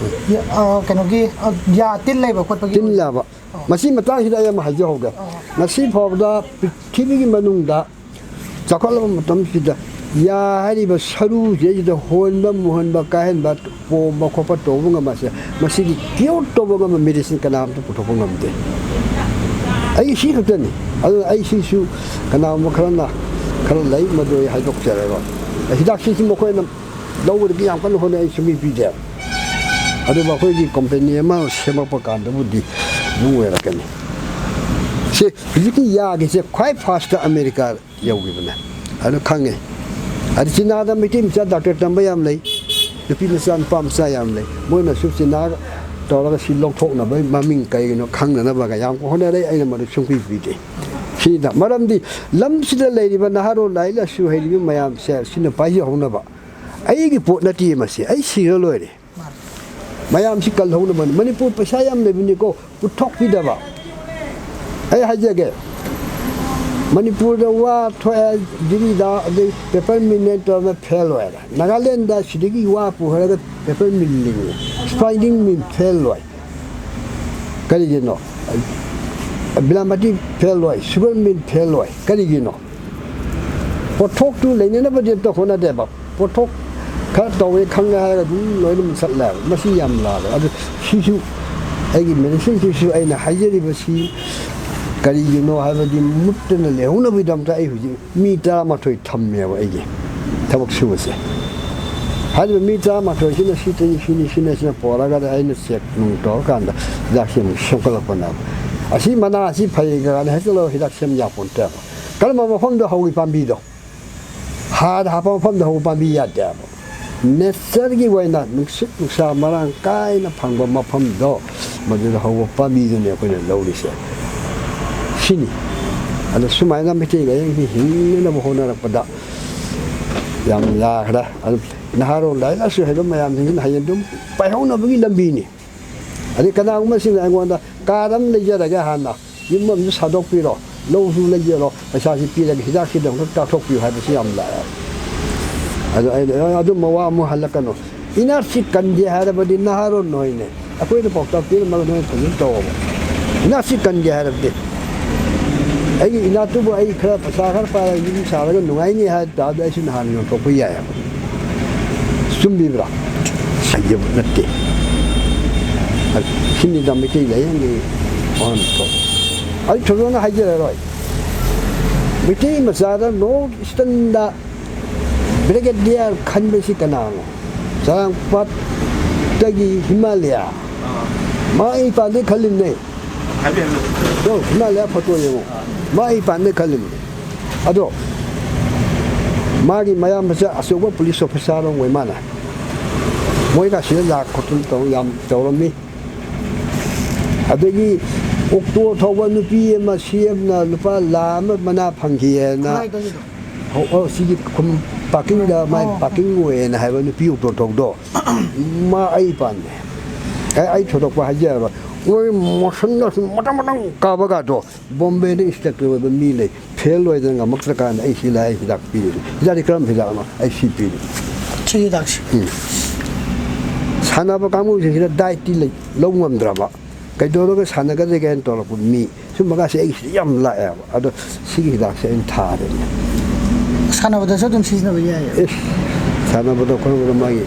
ꯌꯥ-, ꯑ, ꯀꯩꯅꯣꯒꯤ, ꯑ, ꯌꯥ ꯇꯤꯜ ꯂꯩꯕ ꯈꯣꯠꯄꯒꯤ ꯇꯤꯜ ꯂꯥꯕ꯫ ꯃꯁꯤ ꯃꯇꯥꯡꯁꯤꯗ ꯑꯩ ꯑꯃ ꯍꯥꯏꯖꯍꯧꯒꯦ꯫ ꯉꯁꯤ ꯐꯥꯎꯕꯗ ꯄ꯭ꯔꯤꯊꯤꯕꯤꯒꯤ ꯃꯅꯨꯡꯗ ꯆꯥꯎꯈꯠꯂꯕ ꯃꯇꯝꯁꯤꯗ ꯌꯥ ꯍꯥꯏꯔꯤꯕ ꯁꯔꯨꯁꯤꯗꯩꯁꯤꯗ ꯍꯣꯟꯕ, ꯃꯨꯍꯟꯕ, ꯀꯥꯏꯍꯟꯕ, ꯄꯣꯝꯕ ꯈꯣꯠꯄ ꯇꯧꯕ ꯉꯝꯕꯁꯦ, ꯃꯁꯤꯒꯤ ꯀ꯭ꯌꯣꯔ ꯇꯧꯕ ꯉꯝꯕ ꯃꯦꯗꯤꯁꯤꯟ ꯀꯅꯥꯝꯇ ꯄꯨꯊꯣꯛꯄ ꯉꯝꯗꯦ꯫ ꯑꯩ ꯁꯤ ꯈꯛꯇꯅꯤ꯫ ꯑꯗꯨꯅ ꯑꯩ ꯁꯤꯁꯨ ꯀꯅꯥꯒꯨꯝꯕ ꯈꯔꯅ ꯈꯔ ꯂꯩ, ꯃꯗꯨ ꯑꯩ ꯍꯥꯏꯗꯣꯛꯆꯔꯔꯣꯏ꯫ ꯍꯤꯗꯥꯛꯁꯤꯁꯨ ꯃꯈꯣꯏꯅ ꯂꯧꯕꯗꯒꯤ ꯌꯥꯝ ꯀꯟꯅ ꯍꯣꯠꯅꯩ, ꯑꯩ ꯁꯨꯡꯄꯤ ꯄꯤꯗꯦ꯫ ꯑꯗꯨꯕꯨ ꯑꯩꯈꯣꯏꯒꯤ ꯀꯣꯝꯄꯦꯅꯤ ꯑꯃ ꯁꯦꯝꯃꯛꯄ ꯀꯥꯟꯗꯕꯨꯗꯤ ꯑꯗꯨꯝ ꯑꯣꯏꯔꯛꯀꯅꯤ꯫ ꯁꯤ ꯍꯧꯖꯤꯛꯀꯤ ꯌꯥꯒꯤꯁꯦ ꯈ꯭ꯋꯥꯏ ꯐꯥꯔꯁꯇ ꯑꯃꯦꯔꯤꯀꯥ ꯌꯧꯈꯤꯕꯅꯦ꯫ ꯑꯗꯨ ꯈꯪꯉꯦ꯫ ꯑꯗꯨ ꯆꯤꯅꯥꯗ ꯃꯩꯇꯩ ꯃꯆꯥ ꯗꯥꯛꯇꯔ ꯇꯝꯕ ꯌꯥꯝ ꯂꯩ, ꯅꯨꯄꯤ ꯃꯆꯥ ꯅꯨꯄꯥ ꯃꯆꯥ ꯌꯥꯝ ꯂꯩ꯫ ꯃꯣꯏꯅꯁꯨ ꯆꯤꯅꯥ ꯇꯧꯔꯒ ꯁꯤ ꯂꯧꯊꯣꯛꯅꯕ ꯃꯃꯤꯡ ꯀꯩꯒꯤꯅꯣ ꯈꯪꯅꯅꯕꯒ ꯌꯥꯝ ꯍꯣꯠꯅꯔꯦ꯫ ꯑꯩꯅ ꯃꯗꯨ ꯁꯨꯡꯄꯤ ꯄꯤꯗꯦ꯫ ꯁꯤꯗ ꯃꯔꯝꯗꯤ ꯂꯝꯁꯤꯗ ꯂꯩꯔꯤꯕ ꯅꯍꯥꯔꯣꯜ ꯂꯥꯏꯔꯤꯛ ꯂꯥꯏꯁꯨ ꯍꯩꯔꯤꯕ ꯃꯌꯥꯝꯁꯦ ꯁꯤꯅ ꯄꯥꯏꯖꯍꯧꯅꯕ꯫ ꯑꯩꯒꯤ ꯄꯣꯠ ꯅꯠꯇꯦ ꯃꯁꯤ, ꯑꯩ ꯁꯤꯔ ꯂꯣꯏꯔꯦ꯫ ꯃꯌꯥꯝꯁꯤ ꯀꯜꯍꯧꯅꯕꯅꯤ꯫ ꯃꯅꯤꯄꯨꯔ ꯄꯩꯁꯥ ꯌꯥꯝ ꯂꯩꯕꯅꯤꯀꯣ, ꯄꯨꯊꯣꯛꯄꯤꯗꯕ꯫ ꯑꯩ ꯍꯥꯏꯖꯒꯦ, ꯃꯅꯤꯄꯨꯔꯗ ꯋꯥ ꯊꯣꯛꯑꯦ, ꯗꯤꯜꯂꯤꯗ, ꯑꯗꯩ ꯄꯦꯄꯔ ꯃꯤꯜꯅꯦ ꯇꯧꯔꯒ ꯐꯦꯜ ꯑꯣꯏꯔꯦ꯫ ꯅꯥꯒꯥꯂꯦꯟꯗ ꯁꯤꯗꯒꯤ ꯋꯥ ꯄꯨꯈ꯭ꯔꯒ ꯄꯦꯄꯔ ꯃꯤꯜ ꯂꯤꯡꯉꯦ, ꯁ꯭ꯄꯥꯏꯟꯗꯤꯡ ꯃꯤꯜ ꯐꯦꯜ ꯑꯣꯏ꯫ ꯀꯔꯤꯒꯤꯅꯣ? ꯕꯤꯂꯥꯃꯇꯤ ꯐꯦꯜ ꯑꯣꯏ, ꯁꯨꯒꯔ ꯃꯤꯜ ꯐꯦꯜ ꯑꯣꯏ꯫ ꯀꯔꯤꯒꯤꯅꯣ? ꯄꯣꯠꯊꯣꯛꯇꯨ ꯂꯩꯅꯅꯕꯗꯤ ꯑꯝꯇ ꯍꯣꯠꯅꯗꯦꯕ꯫ ꯄꯣꯠꯊꯣꯛ ꯈꯔ ꯇꯧꯋꯦ ꯈꯪꯉꯦ ꯍꯥꯏꯔꯒ ꯑꯗꯨꯝ ꯂꯣꯏꯅꯃꯛ ꯆꯠꯂꯦꯕ꯫ ꯃꯁꯤ ꯌꯥꯝ ꯂꯥꯜꯂꯦ꯫ ꯑꯗꯨ ꯁꯤꯁꯨ ꯑꯩꯒꯤ ꯃꯦꯗꯤꯁꯤꯟꯁꯤꯁꯨ ꯑꯩꯅ ꯍꯥꯏꯖꯔꯤꯕꯁꯤ ꯀꯔꯤꯒꯤꯅꯣ ꯍꯥꯏꯕꯗꯤ ꯃꯨꯠꯇꯅ ꯂꯩꯍꯧꯅꯕꯒꯤꯗꯃꯛꯇ ꯑꯩ ꯍꯧꯖꯤꯛ ꯃꯤ ꯇꯔꯥꯃꯥꯊꯣꯏ ꯊꯝꯃꯦꯕ ꯑꯩꯒꯤ ꯊꯕꯛ ꯁꯨꯕꯁꯦ꯫ ꯍꯥꯏꯔꯤꯕ ꯃꯤ ꯇꯔꯥꯃꯥꯊꯣꯏꯁꯤꯅ ꯁꯤ ꯆꯍꯤ ꯁꯤꯅꯤ, ꯁꯤꯅ, ꯁꯤꯅ ꯄꯣꯔꯛꯑꯒ ꯑꯩꯅ ꯆꯦꯛ ꯅꯨꯡ ꯇꯧꯔꯀꯥꯟꯗ ꯍꯤꯗꯥꯛꯁꯦ ꯑꯃꯨꯛ ꯁꯦꯝꯒꯠꯂꯛꯄꯅꯦꯕ꯫ ꯑꯁꯤ ꯃꯅꯥ ꯑꯁꯤ ꯐꯩ ꯀꯥꯏꯅ ꯍꯦꯛꯇ ꯂꯧꯔ ꯍꯤꯗꯥꯛ ꯁꯦꯝ ꯌꯥꯄꯣꯟꯇꯦꯕ꯫ ꯀꯔꯝꯕ ꯃꯐꯝꯗ ꯍꯧꯏ ꯄꯥꯝꯕꯤꯗꯣ? ꯍꯥꯔ ꯍꯥꯞꯄ ꯃꯐꯝꯗ ꯍꯧꯕ ꯄꯥꯝꯕꯤ ꯌꯥꯗꯦꯕ꯫ ꯅꯦꯆꯔꯒꯤ ꯑꯣꯏꯅ ꯅꯨꯡꯁꯤꯠ ꯅꯨꯡꯁꯥ ꯃꯔꯥꯡ ꯀꯥꯏꯅ ꯐꯪꯕ ꯃꯐꯝꯗꯣ, ꯃꯗꯨꯗ ꯍꯧꯕ ꯄꯥꯝꯕꯤꯗꯨꯅꯦ ꯑꯩꯈꯣꯏꯅ ꯂꯧꯔꯤꯁꯦ꯫ ꯁꯤꯅꯤ꯫ ꯑꯗꯣ ꯁꯨꯃꯥꯏꯅ ꯃꯩꯇꯩ ꯂꯥꯏꯌꯦꯡꯁꯤ ꯍꯤꯡꯅꯅꯕ ꯍꯣꯠꯅꯔꯛꯄꯗ ꯌꯥꯝ ꯌꯥꯈ꯭ꯔꯦ꯫ ꯑꯗꯨ ꯅꯍꯥꯔꯣꯜ ꯂꯥꯏꯔꯤꯛ ꯂꯥꯏꯁꯨ ꯍꯩꯕ ꯃꯌꯥꯝꯁꯤꯡꯁꯤꯅ ꯍꯌꯦꯡ ꯑꯗꯨꯝ ꯄꯥꯏꯍꯧꯅꯕꯒꯤ ꯂꯝꯕꯤꯅꯤ꯫ ꯑꯗꯩ ꯀꯅꯥꯒꯨꯝꯕꯁꯤꯡꯅ ꯑꯩꯉꯣꯟꯗ ꯀꯥꯔ ꯑꯃ ꯂꯩꯖꯔꯒꯦ, ꯍꯥꯟꯅ ꯌꯨꯝ ꯑꯃꯁꯨ ꯁꯥꯗꯣꯛꯄꯤꯔꯣ, ꯂꯧꯁꯨ ꯂꯩꯖꯔꯣ, ꯄꯩꯁꯥꯁꯤ ꯄꯤꯔꯒꯦ, ꯍꯤꯗꯥꯛꯁꯤꯗ ꯑꯃꯨꯛꯇ ꯀꯥꯞꯊꯣꯛꯄꯤꯌꯨ ꯍꯥꯏꯕꯁꯨ ꯌꯥꯝ ꯂꯥꯛꯑꯦ꯫ ꯑꯗꯣ ꯑꯩꯅ, "ꯑꯦ, ꯑꯗꯨꯝꯕ ꯋꯥ ꯑꯃꯨꯛ ꯍꯜꯂꯛꯀꯅꯨ꯫ ꯏꯅꯥꯠꯁꯤ ꯀꯟꯒꯦ ꯍꯥꯏꯔꯕꯗꯤ ꯅꯍꯥꯔꯣꯜ ꯅꯣꯏꯅꯦ꯫ ꯑꯩꯈꯣꯏꯅ ꯄꯥꯎꯇꯥꯛ ꯄꯤꯔꯝꯃꯒ ꯅꯣꯏꯅ ꯐꯖꯅ ꯇꯧꯑꯣꯕ꯫ ꯏꯅꯥꯠꯁꯤ ꯀꯟꯒꯦ ꯍꯥꯏꯔꯕꯗꯤ ꯑꯩꯒꯤ ꯏꯅꯥꯠꯇꯨꯕꯨ ꯑꯩ ꯈꯔ ꯄꯩꯁꯥ ꯈꯔ ꯄꯥꯏꯔꯒ ꯌꯨꯝ ꯁꯥꯔꯒ ꯅꯨꯡꯉꯥꯏꯅꯤ ꯍꯥꯏ ꯇꯥꯔꯗꯤ ꯑꯩꯁꯨ ꯅꯍꯥꯟ ꯌꯣꯟꯊꯣꯛꯄ ꯌꯥꯏꯑꯕ꯫ ꯆꯨꯝꯕꯤꯕ꯭ꯔꯥ?" ꯍꯥꯏꯖꯕ ꯅꯠꯇꯦ꯫ ꯁꯤꯅꯤꯗ ꯃꯩꯇꯩ ꯂꯥꯏꯌꯦꯡꯒꯤ ꯋꯥꯍꯟꯊꯣꯛ꯫ ꯑꯩ ꯊꯣꯏꯗꯣꯛꯅ ꯍꯥꯏꯖꯔꯔꯣꯏ꯫ ꯃꯩꯇꯩ ꯃꯆꯥꯗ ꯅꯣꯔꯠ ꯏꯁꯇꯔꯟꯗ ꯕ꯭ꯔꯤꯒꯦꯗꯤꯌꯔ ꯈꯟꯕꯁꯤ ꯀꯅꯥꯅꯣ? ꯆꯔꯥꯡꯄꯥꯠ ꯇꯒꯤ ꯍꯤꯃꯥꯂꯌꯥ꯫ ꯃꯥ ꯑꯩ ꯄꯥꯟꯗꯩ ꯈꯜꯂꯤꯕꯅꯦ꯫ ꯑꯗꯣ ꯍꯤꯃꯥꯂꯌꯥ ꯐꯣꯇꯣ ꯌꯦꯡꯉꯣ꯫ ꯃꯥ ꯑꯩ ꯄꯥꯟꯗꯩ ꯈꯜꯂꯤꯕꯅꯦ꯫ ꯑꯗꯣ ꯃꯥꯒꯤ ꯃꯌꯥꯝꯕꯁꯦ ꯑꯆꯧꯕ ꯄꯨꯂꯤꯁ ꯑꯣꯐꯤꯁꯥꯔ ꯑꯃ ꯑꯣꯏ ꯃꯥꯜꯂꯦ꯫ ꯃꯣꯏꯒ ꯁꯤꯗ ꯂꯥꯛ ꯈꯣꯠꯇꯅ ꯇꯧ ꯌꯥꯝ ꯇꯧꯔꯝꯃꯤ꯫ ꯑꯗꯒꯤ ꯑꯣꯛꯇꯣ ꯊꯧꯕ ꯅꯨꯄꯤ ꯑꯃ ꯁꯤ ꯑꯦꯝꯅ ꯂꯨꯄꯥ ꯂꯥꯈ ꯑꯃ ꯃꯅꯥ ꯐꯪꯈꯤꯑꯅ꯫ ꯀꯗꯥꯏꯗꯒꯤꯅꯣ? ꯑꯣ, ꯑꯣ, ꯁꯤꯒꯤ ꯈꯨꯝ ꯄꯥꯔꯀꯤꯡꯗ ꯃꯥꯏ ꯑꯣ, ꯑꯣ꯫ ꯄꯥꯔꯀꯤꯡ ꯑꯣꯏꯌꯦꯅ ꯍꯥꯏꯕ ꯅꯨꯄꯤ ꯑꯣꯛꯇꯣ ꯊꯧꯗꯣ꯫ ꯃꯥ ꯑꯩ ꯄꯥꯟꯗꯦ꯫ ꯑꯦ, ꯑꯩ ꯊꯣꯏꯗꯣꯛꯄ ꯍꯥꯏꯖꯔꯕ꯫ ꯃꯣꯏ ꯃꯣꯁꯟꯗ ꯁꯨꯝ ꯃꯇꯪ ꯃꯇꯪ ꯀꯥꯕꯒꯗꯣ ꯕꯣꯝꯕꯦꯗ ꯏꯟꯁꯇ꯭ꯔꯛꯇꯔ ꯑꯣꯏꯕ ꯃꯤ ꯂꯩ꯫ ꯐꯦꯜ ꯑꯣꯏꯗꯅ ꯉꯝꯃꯛꯇ꯭ꯔꯀꯥꯟꯗ ꯑꯩ ꯁꯤ ꯂꯥꯛꯑꯦ ꯍꯤꯗꯥꯛ ꯄꯤꯔꯤꯅꯤ꯫ ꯍꯤꯗꯥꯛꯇꯤ ꯀꯔꯝꯕ ꯍꯤꯗꯥꯛꯅꯣ? ꯑꯩ ꯁꯤ ꯄꯤꯔꯤ꯫ ꯁꯤ ꯍꯤꯗꯥꯛꯁꯤ꯫ ꯎꯝ꯫ ꯁꯥꯟꯅꯕ ꯀꯥꯡꯕꯨꯁꯤꯡꯁꯤꯅ ꯗꯥꯏꯠꯇꯤ ꯂꯩ-, ꯂꯧ ꯉꯝꯗ꯭ꯔꯕ꯫ ꯀꯩꯗꯧꯔꯒ ꯁꯥꯟꯅꯒꯗꯒꯦ ꯍꯥꯏꯅ ꯇꯧꯔꯛꯄ ꯃꯤ ꯁꯨꯝꯕꯒꯁꯦ ꯑꯩꯒꯤꯁꯤꯗ ꯌꯥꯝ ꯂꯥꯛꯑꯦꯕ꯫ ꯑꯗꯣ ꯁꯤꯒꯤ ꯍꯤꯗꯥꯛꯁꯦ ꯑꯩꯅ ꯊꯥꯔꯦꯅꯦ꯫ ꯁꯥꯟꯅꯕꯗꯁꯨ ꯑꯗꯨꯝ ꯁꯤꯖꯤꯟꯅꯕ ꯌꯥꯏꯌꯦ꯫ ꯑꯦ, ꯁꯥꯟꯅꯕꯗ ꯈꯣꯠꯅꯕꯗ ꯃꯥꯒꯤ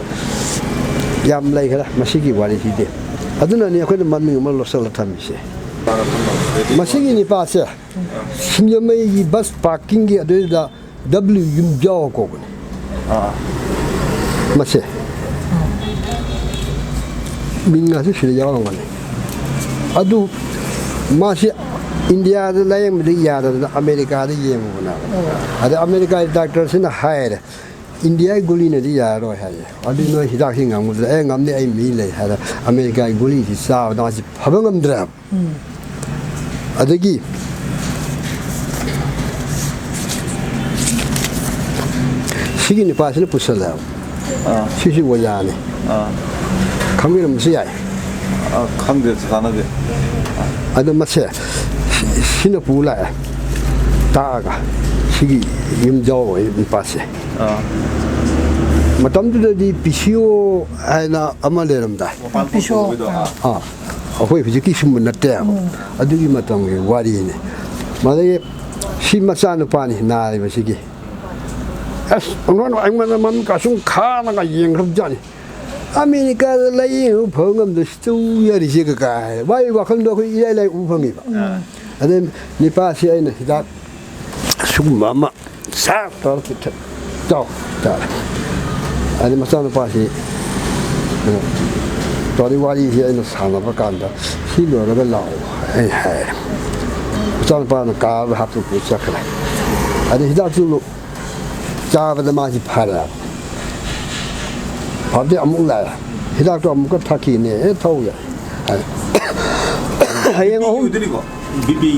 ꯌꯥꯝ ꯂꯩꯈ꯭ꯔꯦ ꯃꯁꯤꯒꯤ ꯋꯥꯔꯤꯁꯤꯗꯤ꯫ ꯑꯗꯨꯅꯅꯤ ꯑꯩꯈꯣꯏꯅ ꯃꯃꯤꯡ ꯑꯃ ꯂꯧꯁꯜꯂ ꯊꯝꯃꯤꯁꯦ꯫ ꯃꯁꯤꯒꯤ ꯅꯤꯄꯥꯁꯦ ꯁꯤꯡꯖꯃꯩꯒꯤ ꯕꯁ ꯄꯥꯔꯀꯤꯡꯒꯤ ꯑꯗꯨꯗ ꯗꯕ꯭ꯂꯤꯎ ꯌꯨꯝꯖꯥꯎ ꯀꯧꯕꯅꯤ꯫ ꯑꯥ꯫ ꯃꯁꯦ꯫ ꯃꯤꯡ ꯑꯁꯤ ꯁꯤꯗ ꯌꯥꯎꯔꯝꯒꯅꯤ꯫ ꯑꯗꯨ ꯃꯥꯁꯤ ꯏꯟꯗꯤꯌꯥꯗ ꯂꯥꯌꯦꯡꯕꯗꯤ ꯌꯥꯗꯗꯅ ꯑꯃꯦꯔꯤꯀꯥꯗ ꯌꯦꯡꯉꯨꯕꯅꯦꯕ꯫ ꯑꯣ꯫ ꯑꯗ ꯑꯃꯦꯔꯤꯀꯥꯒꯤ ꯗꯥꯛꯇꯔꯁꯤꯅ ꯍꯥꯏꯔꯦ, "ꯏꯟꯗꯤꯌꯥꯒꯤ ꯒꯨꯂꯤꯅꯗꯤ ꯌꯥꯔꯔꯣꯏ," ꯍꯥꯏꯌꯦ꯫ "ꯑꯗꯨ ꯅꯣꯏ ꯍꯤꯗꯥꯛꯁꯤ ꯉꯝꯒꯗ꯭ꯔꯥ?" "ꯑꯦ, ꯉꯝꯅꯤ, ꯑꯩ ꯃꯤ ꯂꯩ," ꯍꯥꯏꯔ ꯑꯃꯦꯔꯤꯀꯥꯒꯤ ꯒꯨꯂꯤꯁꯤ ꯆꯥꯕꯗ ꯃꯥꯁꯤ ꯐꯕ ꯉꯝꯗ꯭ꯔꯦꯕ꯫ ꯎꯝ꯫ ꯑꯗꯒꯤ ꯁꯤꯒꯤ ꯅꯨꯄꯥꯁꯤꯅ ꯄꯨꯁꯜꯂꯛꯑꯦꯕ꯫ ꯑꯥ꯫ ꯁꯤꯁꯨ ꯑꯣꯖꯥꯅꯤ꯫ ꯑꯥ꯫ ꯈꯪꯕꯤꯔꯝꯕꯁꯨ ꯌꯥꯏ꯫ ꯑꯥ, ꯈꯪꯗꯦ, ꯇꯥꯟꯅꯗꯦ꯫ ꯑꯗꯣ ꯃꯁꯦ ꯁꯤꯅ ꯄꯨ ꯂꯥꯛꯑꯦ ꯇꯥꯛꯑꯒ, ꯁꯤꯒꯤ ꯌꯨꯝꯖꯥꯎ ꯑꯣꯏ ꯅꯨꯄꯥꯁꯦ꯫ ꯑꯥ꯫ ꯃꯇꯝꯗꯨꯗꯗꯤ ꯄꯤ ꯁꯤ ꯑꯣ ꯍꯥꯏꯅ ꯑꯃ ꯂꯩꯔꯝꯗꯥꯏ꯫ ꯃꯄꯥꯟ ꯄꯤ ꯁꯤ ꯑꯣ꯫ ꯊꯣꯛꯄꯩꯗꯣ, ꯑꯥ꯫ ꯑꯥ꯫ ꯑꯩꯈꯣꯏ ꯍꯧꯖꯤꯛꯀꯤ ꯁꯨꯝꯕ ꯅꯠꯇꯦ꯫ ꯎꯝ꯫ ꯑꯗꯨꯒꯤ ꯃꯇꯝꯒꯤ ꯋꯥꯔꯤꯅꯤ꯫ ꯃꯗꯒꯤ ꯁꯤ ꯃꯆꯥꯅꯨꯄꯥꯅꯤ ꯅꯥꯔꯤꯕꯁꯤꯒꯤ꯫ ꯑꯁ, ꯑꯉꯥꯡ ꯑꯩꯉꯣꯟꯗ ꯃꯃꯤꯠ ꯀꯥꯁꯨꯝ ꯈꯥꯅꯒ ꯌꯦꯡꯈ꯭ꯔꯕꯖꯥꯠꯅꯤ꯫ "ꯑꯃꯦꯔꯤꯀꯥꯗ ꯂꯥꯌꯦꯡꯉꯨ ꯐꯕ ꯉꯝꯗ ꯁꯤꯗꯧ ꯌꯥꯔꯤꯁꯦ ꯀꯀꯥ" ꯍꯥꯏ꯫ ꯃꯥꯒꯤ ꯋꯥꯈꯜꯗꯣ ꯑꯩꯈꯣꯏ ꯏꯔꯥꯏ ꯂꯥꯏ ꯎꯕ ꯐꯪꯉꯤꯕ꯫ ꯑꯥ꯫ ꯑꯗꯩ ꯅꯤꯄꯥꯁꯤ ꯑꯩꯅ ꯍꯤꯗꯥꯛ ꯁꯤꯒꯨꯝꯕ ꯑꯃ ꯁꯥꯛ ꯇꯧꯔ ꯄꯤꯊꯛ ꯆꯥꯎ ꯇꯥꯔꯦ꯫ ꯑꯗꯩ ꯃꯆꯥꯅꯨꯄꯥꯁꯤ ꯇꯧꯔꯤ ꯋꯥꯔꯤꯁꯤ ꯑꯩꯅ ꯁꯥꯟꯅꯕ ꯀꯥꯟꯗ, "ꯁꯤ ꯂꯣꯏꯔꯒ ꯂꯥꯛꯑꯣ," ꯑꯩ ꯍꯥꯏ꯫ ꯃꯆꯥꯅꯨꯄꯥꯅ ꯀꯥꯔꯗ ꯍꯥꯞꯇꯣꯛꯄꯤ ꯆꯠꯈ꯭ꯔꯦ꯫ ꯑꯗꯩ ꯍꯤꯗꯥꯛꯇꯨ ꯂꯣ-, ꯆꯥꯕꯗ ꯃꯥꯁꯤ ꯐꯔꯦ꯫ ꯐꯕꯗꯤ ꯑꯃꯨꯛ ꯂꯥꯛꯑꯦ꯫ ꯍꯤꯗꯥꯛꯇꯣ ꯑꯃꯨꯛꯀ ꯊꯛꯈꯤꯅꯦ꯫ "ꯑꯦ, ꯊꯧ ꯌꯥꯏ," ꯍꯥꯏ꯫ ꯍꯌꯦꯡ ꯑꯍꯨꯝ ꯑꯣꯏꯗꯣꯏꯅꯤꯀꯣ? ꯕꯤ ꯄꯤ,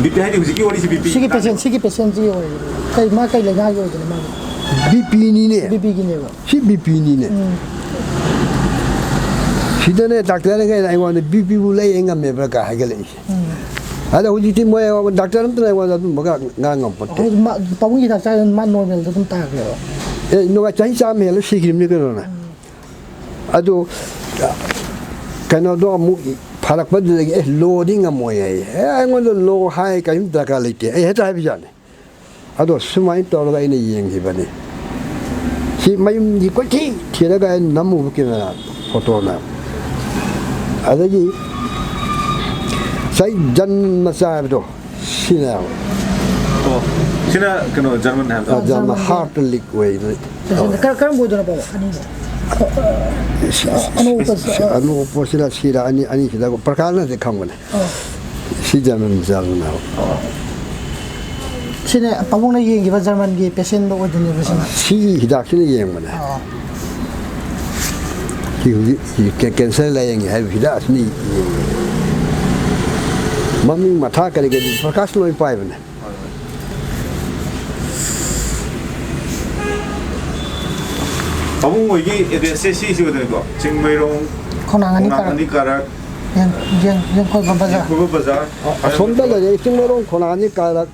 ꯕꯤ ꯄꯤ ꯍꯥꯏꯗꯤ ꯍꯧꯖꯤꯛꯀꯤ ꯋꯥꯔꯤꯁꯤ ꯕꯤ ꯄꯤ ꯁꯤꯒꯤ ꯄꯦꯁꯦꯟ, ꯁꯤꯒꯤ ꯄꯦꯁꯦꯟꯁꯤꯒꯤ ꯑꯣꯏꯔꯤꯕ꯫ ꯀꯩ, ꯃꯥ ꯀꯩ ꯂꯩꯅꯥꯒꯤ ꯑꯣꯏꯗꯣꯏꯅꯣ ꯃꯥꯒꯤ? ꯕꯤ ꯄꯤꯅꯤꯅꯦ꯫ ꯕꯤ ꯄꯤꯒꯤꯅꯦꯕ꯫ C B ꯄꯤꯅꯤꯅꯦ꯫ ꯎꯝ꯫ ꯁꯤꯗꯅꯦ ꯗꯥꯛꯇꯔꯅ ꯀꯩꯅꯣ ꯑꯩꯉꯣꯟꯗ, "ꯕꯤ ꯄꯤꯕꯨ ꯂꯩ ꯉꯝꯃꯦꯕ꯭ꯔꯥ?" ꯀꯥꯏ ꯍꯥꯏꯒꯠꯂꯛꯏꯁꯦ꯫ ꯎꯝ꯫ ꯑꯗ ꯍꯧꯖꯤꯛꯇꯤ ꯃꯣꯏ ꯗꯥꯛꯇꯔ ꯑꯝꯇꯅ ꯑꯩꯉꯣꯟꯗ ꯑꯗꯨꯝꯕꯒ ꯉꯥꯡ ꯉꯝꯄꯣꯠꯇꯦ꯫ ꯍꯧꯖꯤꯛ ꯃꯥ, ꯄꯥꯕꯨꯡꯒꯤ ꯍꯤꯗꯥꯛ ꯆꯥꯔ ꯃꯥ ꯅꯣꯔꯃꯦꯜꯗ ꯑꯗꯨꯝ ꯇꯥꯈ꯭ꯔꯦꯕ꯫ ꯑꯦ, ꯅꯨꯡꯉꯥꯏ, ꯆꯍꯤ ꯆꯥꯝꯃ ꯍꯦꯜꯂ ꯁꯤꯈ꯭ꯔꯤꯕꯅꯤ ꯀꯩꯅꯣꯅꯦ꯫ ꯎꯝ꯫ ꯑꯗꯨ ꯀꯩꯅꯣꯗꯣ ꯑꯃꯨꯛ ꯐꯔꯛꯄꯗꯨꯗꯒꯤ, "ꯑꯦ, ꯂꯣꯗꯤ ꯉꯝꯃꯣꯏ," ꯍꯥꯏꯌꯦ꯫ "ꯑꯦ, ꯑꯩꯉꯣꯟꯗ ꯂꯣ ꯍꯥꯏ ꯀꯔꯤꯝ ꯗꯔꯀꯥꯔ ꯂꯩꯇꯦ," ꯑꯩ ꯍꯦꯛꯇ ꯍꯥꯏꯕꯖꯥꯠꯅꯤ꯫ ꯑꯗꯣ ꯁꯨꯃꯥꯏꯅ ꯇꯧꯔꯒ ꯑꯩꯅ ꯌꯦꯡꯈꯤꯕꯅꯤ꯫ ꯁꯤ ꯃꯌꯨꯝꯗꯤ ꯀꯣꯏꯊꯤ ꯊꯤꯔꯒ ꯑꯩꯅ ꯅꯝꯃꯨꯕ ꯀꯦꯃꯦꯔꯥ ꯐꯣꯇꯣꯅ꯫ ꯑꯗꯒꯤ ꯉꯁꯥꯏ ꯖꯟ ꯃꯆꯥ ꯍꯥꯏꯕꯗꯣ, ꯁꯤꯅꯦꯕ꯫ ꯑꯣ, ꯁꯤꯅ ꯀꯩꯅꯣ, ꯖꯔꯃꯟ ꯍꯥꯏꯕꯗꯣ? ꯑ, ꯖꯔꯃꯟ ꯖꯔꯃꯟꯒꯤ ꯍꯥꯔꯠ ꯂꯤꯛ ꯑꯣꯏ꯫ ꯄꯦꯁꯦꯟꯁꯦ ꯀꯔ-, ꯀꯔꯝꯕ ꯑꯣꯏꯗꯣꯏꯅꯣ, ꯄꯥꯕꯨꯡ? ꯑꯅꯤꯁꯦ? ꯁꯤ, ꯁꯤ, ꯑꯅꯧꯕ ꯁꯤ, ꯄꯦꯁꯦꯟ, ꯁꯤ, ꯑ, ꯑꯅꯧꯕ ꯄꯣꯠꯁꯤꯅ ꯁꯤꯔ ꯑꯅꯤ, ꯑꯅꯤꯁꯤꯗ ꯄ꯭ꯔꯀꯥꯁꯅꯗꯤ ꯈꯪꯕꯅꯦ꯫ ꯑꯣ꯫ ꯁꯤ ꯖꯔꯃꯟ ꯃꯆꯥꯗꯨꯅꯦꯕ꯫ ꯁꯤꯅꯦ ꯄꯥꯕꯨꯡꯅ ꯌꯦꯡꯈꯤꯕ ꯖꯔꯃꯟꯒꯤ ꯄꯦꯁꯦꯟꯗꯣ ꯑꯣꯏꯗꯣꯏꯅꯦꯕ ꯁꯤꯅ? ꯁꯤꯒꯤ ꯍꯤꯗꯥꯛꯁꯤꯅ ꯌꯦꯡꯕꯅꯦ꯫ ꯑꯣ꯫ ꯁꯤ ꯍꯧꯖꯤꯛ ꯁꯤ ꯀꯦ-, ꯀꯦꯟꯁꯔ ꯂꯥꯌꯦꯡꯉꯤ ꯍꯥꯏꯕ ꯍꯤꯗꯥꯛ ꯑꯁꯤꯅ ꯌꯦꯡꯕꯅꯦ꯫ ꯃꯃꯤꯡ ꯃꯊꯥ ꯀꯔꯤ ꯀꯔꯤ ꯄ꯭ꯔꯀꯥꯁ ꯂꯣꯏ ꯄꯥꯏꯕꯅꯦ꯫ ꯄꯥꯕꯨꯡ ꯍꯣꯏꯒꯤ ꯑꯦꯗ꯭ꯔꯦꯁꯁꯦ ꯁꯤꯁꯤ ꯑꯣꯏꯗꯣꯏꯅꯤꯀꯣ? ꯆꯤꯡꯃꯩꯔꯣꯡ, ꯈꯣꯡꯅꯥꯡ ꯑꯅꯤ ꯈꯣꯡꯅꯥꯡ ꯀꯥꯔꯛ꯫ ꯑꯅꯤ ꯀꯥꯔꯛ, ꯌꯦꯡ-, ꯌꯦꯡ-, ꯌꯦꯡꯈꯣꯏꯕ ꯕꯖꯥꯔ꯫ ꯌꯦꯡꯈꯣꯏꯕ ꯕꯖꯥꯔ꯫ ꯑ-, ꯑꯁꯣꯝꯗ ꯂꯩꯔꯦ, ꯆꯤꯡꯃꯩꯔꯣꯡ ꯈꯣꯡꯅꯥꯡ ꯑꯅꯤ ꯀꯥꯔꯛ,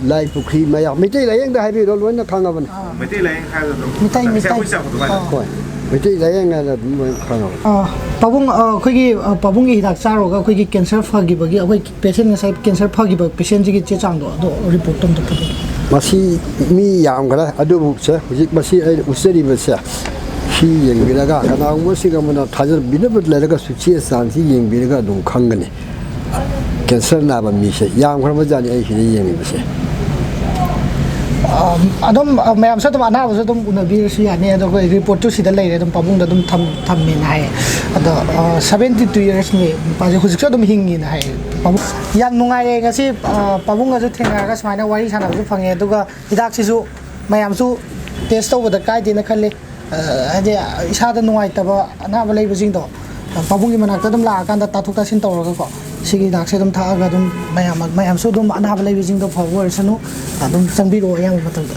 ꯂꯥꯏ ꯄꯨꯈ꯭ꯔꯤ ꯃꯌꯥ꯫ ꯃꯩꯇꯩ ꯂꯥꯌꯦꯡꯗ ꯍꯥꯏꯕꯤꯔꯣ, ꯂꯣꯏꯅ ꯈꯪꯉꯕꯅꯤ꯫ ꯑꯥ꯫ ꯃꯩꯇꯩ ꯂꯥꯌꯦꯡ ꯍꯥꯏꯔꯒ ꯑꯗꯨꯝ ꯃꯩꯇꯩ, ꯉꯁꯥꯏ ꯃꯩꯇꯩ꯫ ꯑꯩꯈꯣꯏ ꯆꯥꯛꯄꯗꯣ ꯍꯥꯏꯔꯣ꯫ ꯑꯥ꯫ ꯍꯣꯏ, ꯃꯩꯇꯩ ꯂꯥꯌꯦꯡ ꯍꯥꯏꯅ ꯑꯗꯨꯝ ꯂꯣꯏꯅ ꯈꯪꯉꯕꯅꯤ꯫ ꯑꯥ, ꯄꯥꯕꯨꯡ, ꯑ, ꯑꯩꯈꯣꯏꯒꯤ, ꯑ, ꯄꯥꯕꯨꯡꯒꯤ ꯍꯤꯗꯥꯛ ꯆꯥꯔꯨꯔꯒ ꯑꯩꯈꯣꯏꯒꯤ ꯀꯦꯟꯁꯔ ꯐꯈꯤꯕꯒꯤ, ꯑꯩꯈꯣꯏ ꯄꯦꯁꯦꯟ ꯉꯁꯥꯏ ꯀꯦꯟꯁꯔ ꯐꯈꯤꯕ ꯄꯦꯁꯦꯟꯁꯤꯒꯤ ꯆꯦ ꯆꯥꯡꯗꯣ, ꯑꯗꯣ ꯔꯤꯄꯣꯔꯠꯇꯣ ꯑꯝꯇ ꯄꯨꯕꯤꯌꯨ꯫ ꯃꯁꯤ ꯃꯤ ꯌꯥꯝꯈ꯭ꯔꯦ, ꯑꯗꯨꯕꯨ ꯁꯦ, ꯍꯧꯖꯤꯛ ꯃꯁꯤ ꯑꯩꯅ ꯎꯠꯆꯔꯤꯕꯁꯦ, ꯁꯤ ꯌꯦꯡꯕꯤꯔꯒ, ꯀꯅꯥꯒꯨꯝꯕꯁꯤꯡ ꯑꯃꯅ ꯊꯥꯖꯕꯤꯅꯕ ꯂꯩꯔꯒꯁꯨ ꯆꯦ ꯆꯥꯡꯁꯤ ꯌꯦꯡꯕꯤꯔꯒ ꯑꯗꯨꯝ ꯈꯪꯒꯅꯤ꯫ ꯀꯦꯟꯁꯔ ꯅꯥꯕ ꯃꯤꯁꯦ ꯌꯥꯝꯈ꯭ꯔꯕꯖꯥꯠꯅꯤ ꯑꯩ ꯁꯤꯗ ꯌꯦꯡꯉꯤꯕꯁꯦ꯫ ꯑꯗꯨꯝ ꯃꯌꯥꯝꯁꯨ ꯑꯗꯨꯝ ꯑꯅꯥꯕꯁꯨ ꯑꯗꯨꯝ ꯎꯅꯕꯤꯔꯁꯨ ꯌꯥꯅꯤ꯫ ꯑꯗꯣ ꯑꯩꯈꯣꯏ ꯔꯤꯄꯣꯔꯠꯇꯨ ꯁꯤꯗ ꯂꯩꯔꯦ, ꯑꯗꯨꯝ ꯄꯥꯕꯨꯡꯗ ꯑꯗꯨꯝ ꯊꯝꯃꯦꯅ ꯍꯥꯏꯌꯦ꯫ ꯑꯗꯣ ꯁꯕꯦꯟꯇꯤ ꯇꯨ ꯏꯌꯔꯁꯅꯤ ꯅꯨꯄꯥꯁꯦ, ꯍꯧꯖꯤꯛꯁꯨ ꯑꯗꯨꯝ ꯍꯤꯡꯉꯤꯅ ꯍꯥꯏꯌꯦ꯫ ꯄꯥꯕꯨꯡ ꯌꯥꯝ ꯅꯨꯡꯉꯥꯏꯔꯦ ꯉꯁꯤ꯫ ꯄꯥꯕꯨꯡꯒꯁꯨ ꯊꯦꯡꯅꯔꯒ ꯁꯨꯃꯥꯏꯅ ꯋꯥꯔꯤ ꯁꯥꯟꯅꯕꯁꯨ ꯐꯪꯉꯦ꯫ ꯑꯗꯨꯒ ꯍꯤꯗꯥꯛꯁꯤꯁꯨ ꯃꯌꯥꯝꯁꯨ ꯇꯦꯁ ꯇꯧꯕꯗ ꯀꯥꯏꯗꯦꯅ ꯈꯜꯂꯤ꯫ ꯍꯥꯏꯗꯤ ꯏꯁꯥꯗ ꯅꯨꯡꯉꯥꯏꯇꯕ ꯑꯅꯥꯕ ꯂꯩꯕꯁꯤꯡꯗꯣ ꯄꯥꯕꯨꯡꯒꯤ ꯃꯅꯥꯛꯇ ꯑꯗꯨꯝ ꯂꯥꯛꯑꯀꯥꯟꯗ ꯇꯥꯊꯣꯛ ꯇꯥꯁꯤꯟ ꯇꯧꯔꯒꯀꯣ, ꯁꯤꯒꯤ ꯍꯤꯗꯥꯛꯁꯦ ꯑꯗꯨꯝ ꯊꯛꯑꯒ ꯑꯗꯨꯝ ꯃꯌꯥꯝ ꯃꯌꯥꯝꯁꯨ ꯑꯗꯨꯝ ꯑꯅꯥꯕ ꯂꯩꯕꯁꯤꯡꯗꯣ ꯐꯕ ꯑꯣꯏꯔꯁꯅꯨ꯫ ꯑꯗꯨꯝ ꯆꯪꯕꯤꯔꯛꯑꯣ ꯑꯌꯥꯝꯕ ꯃꯇꯝꯗ꯫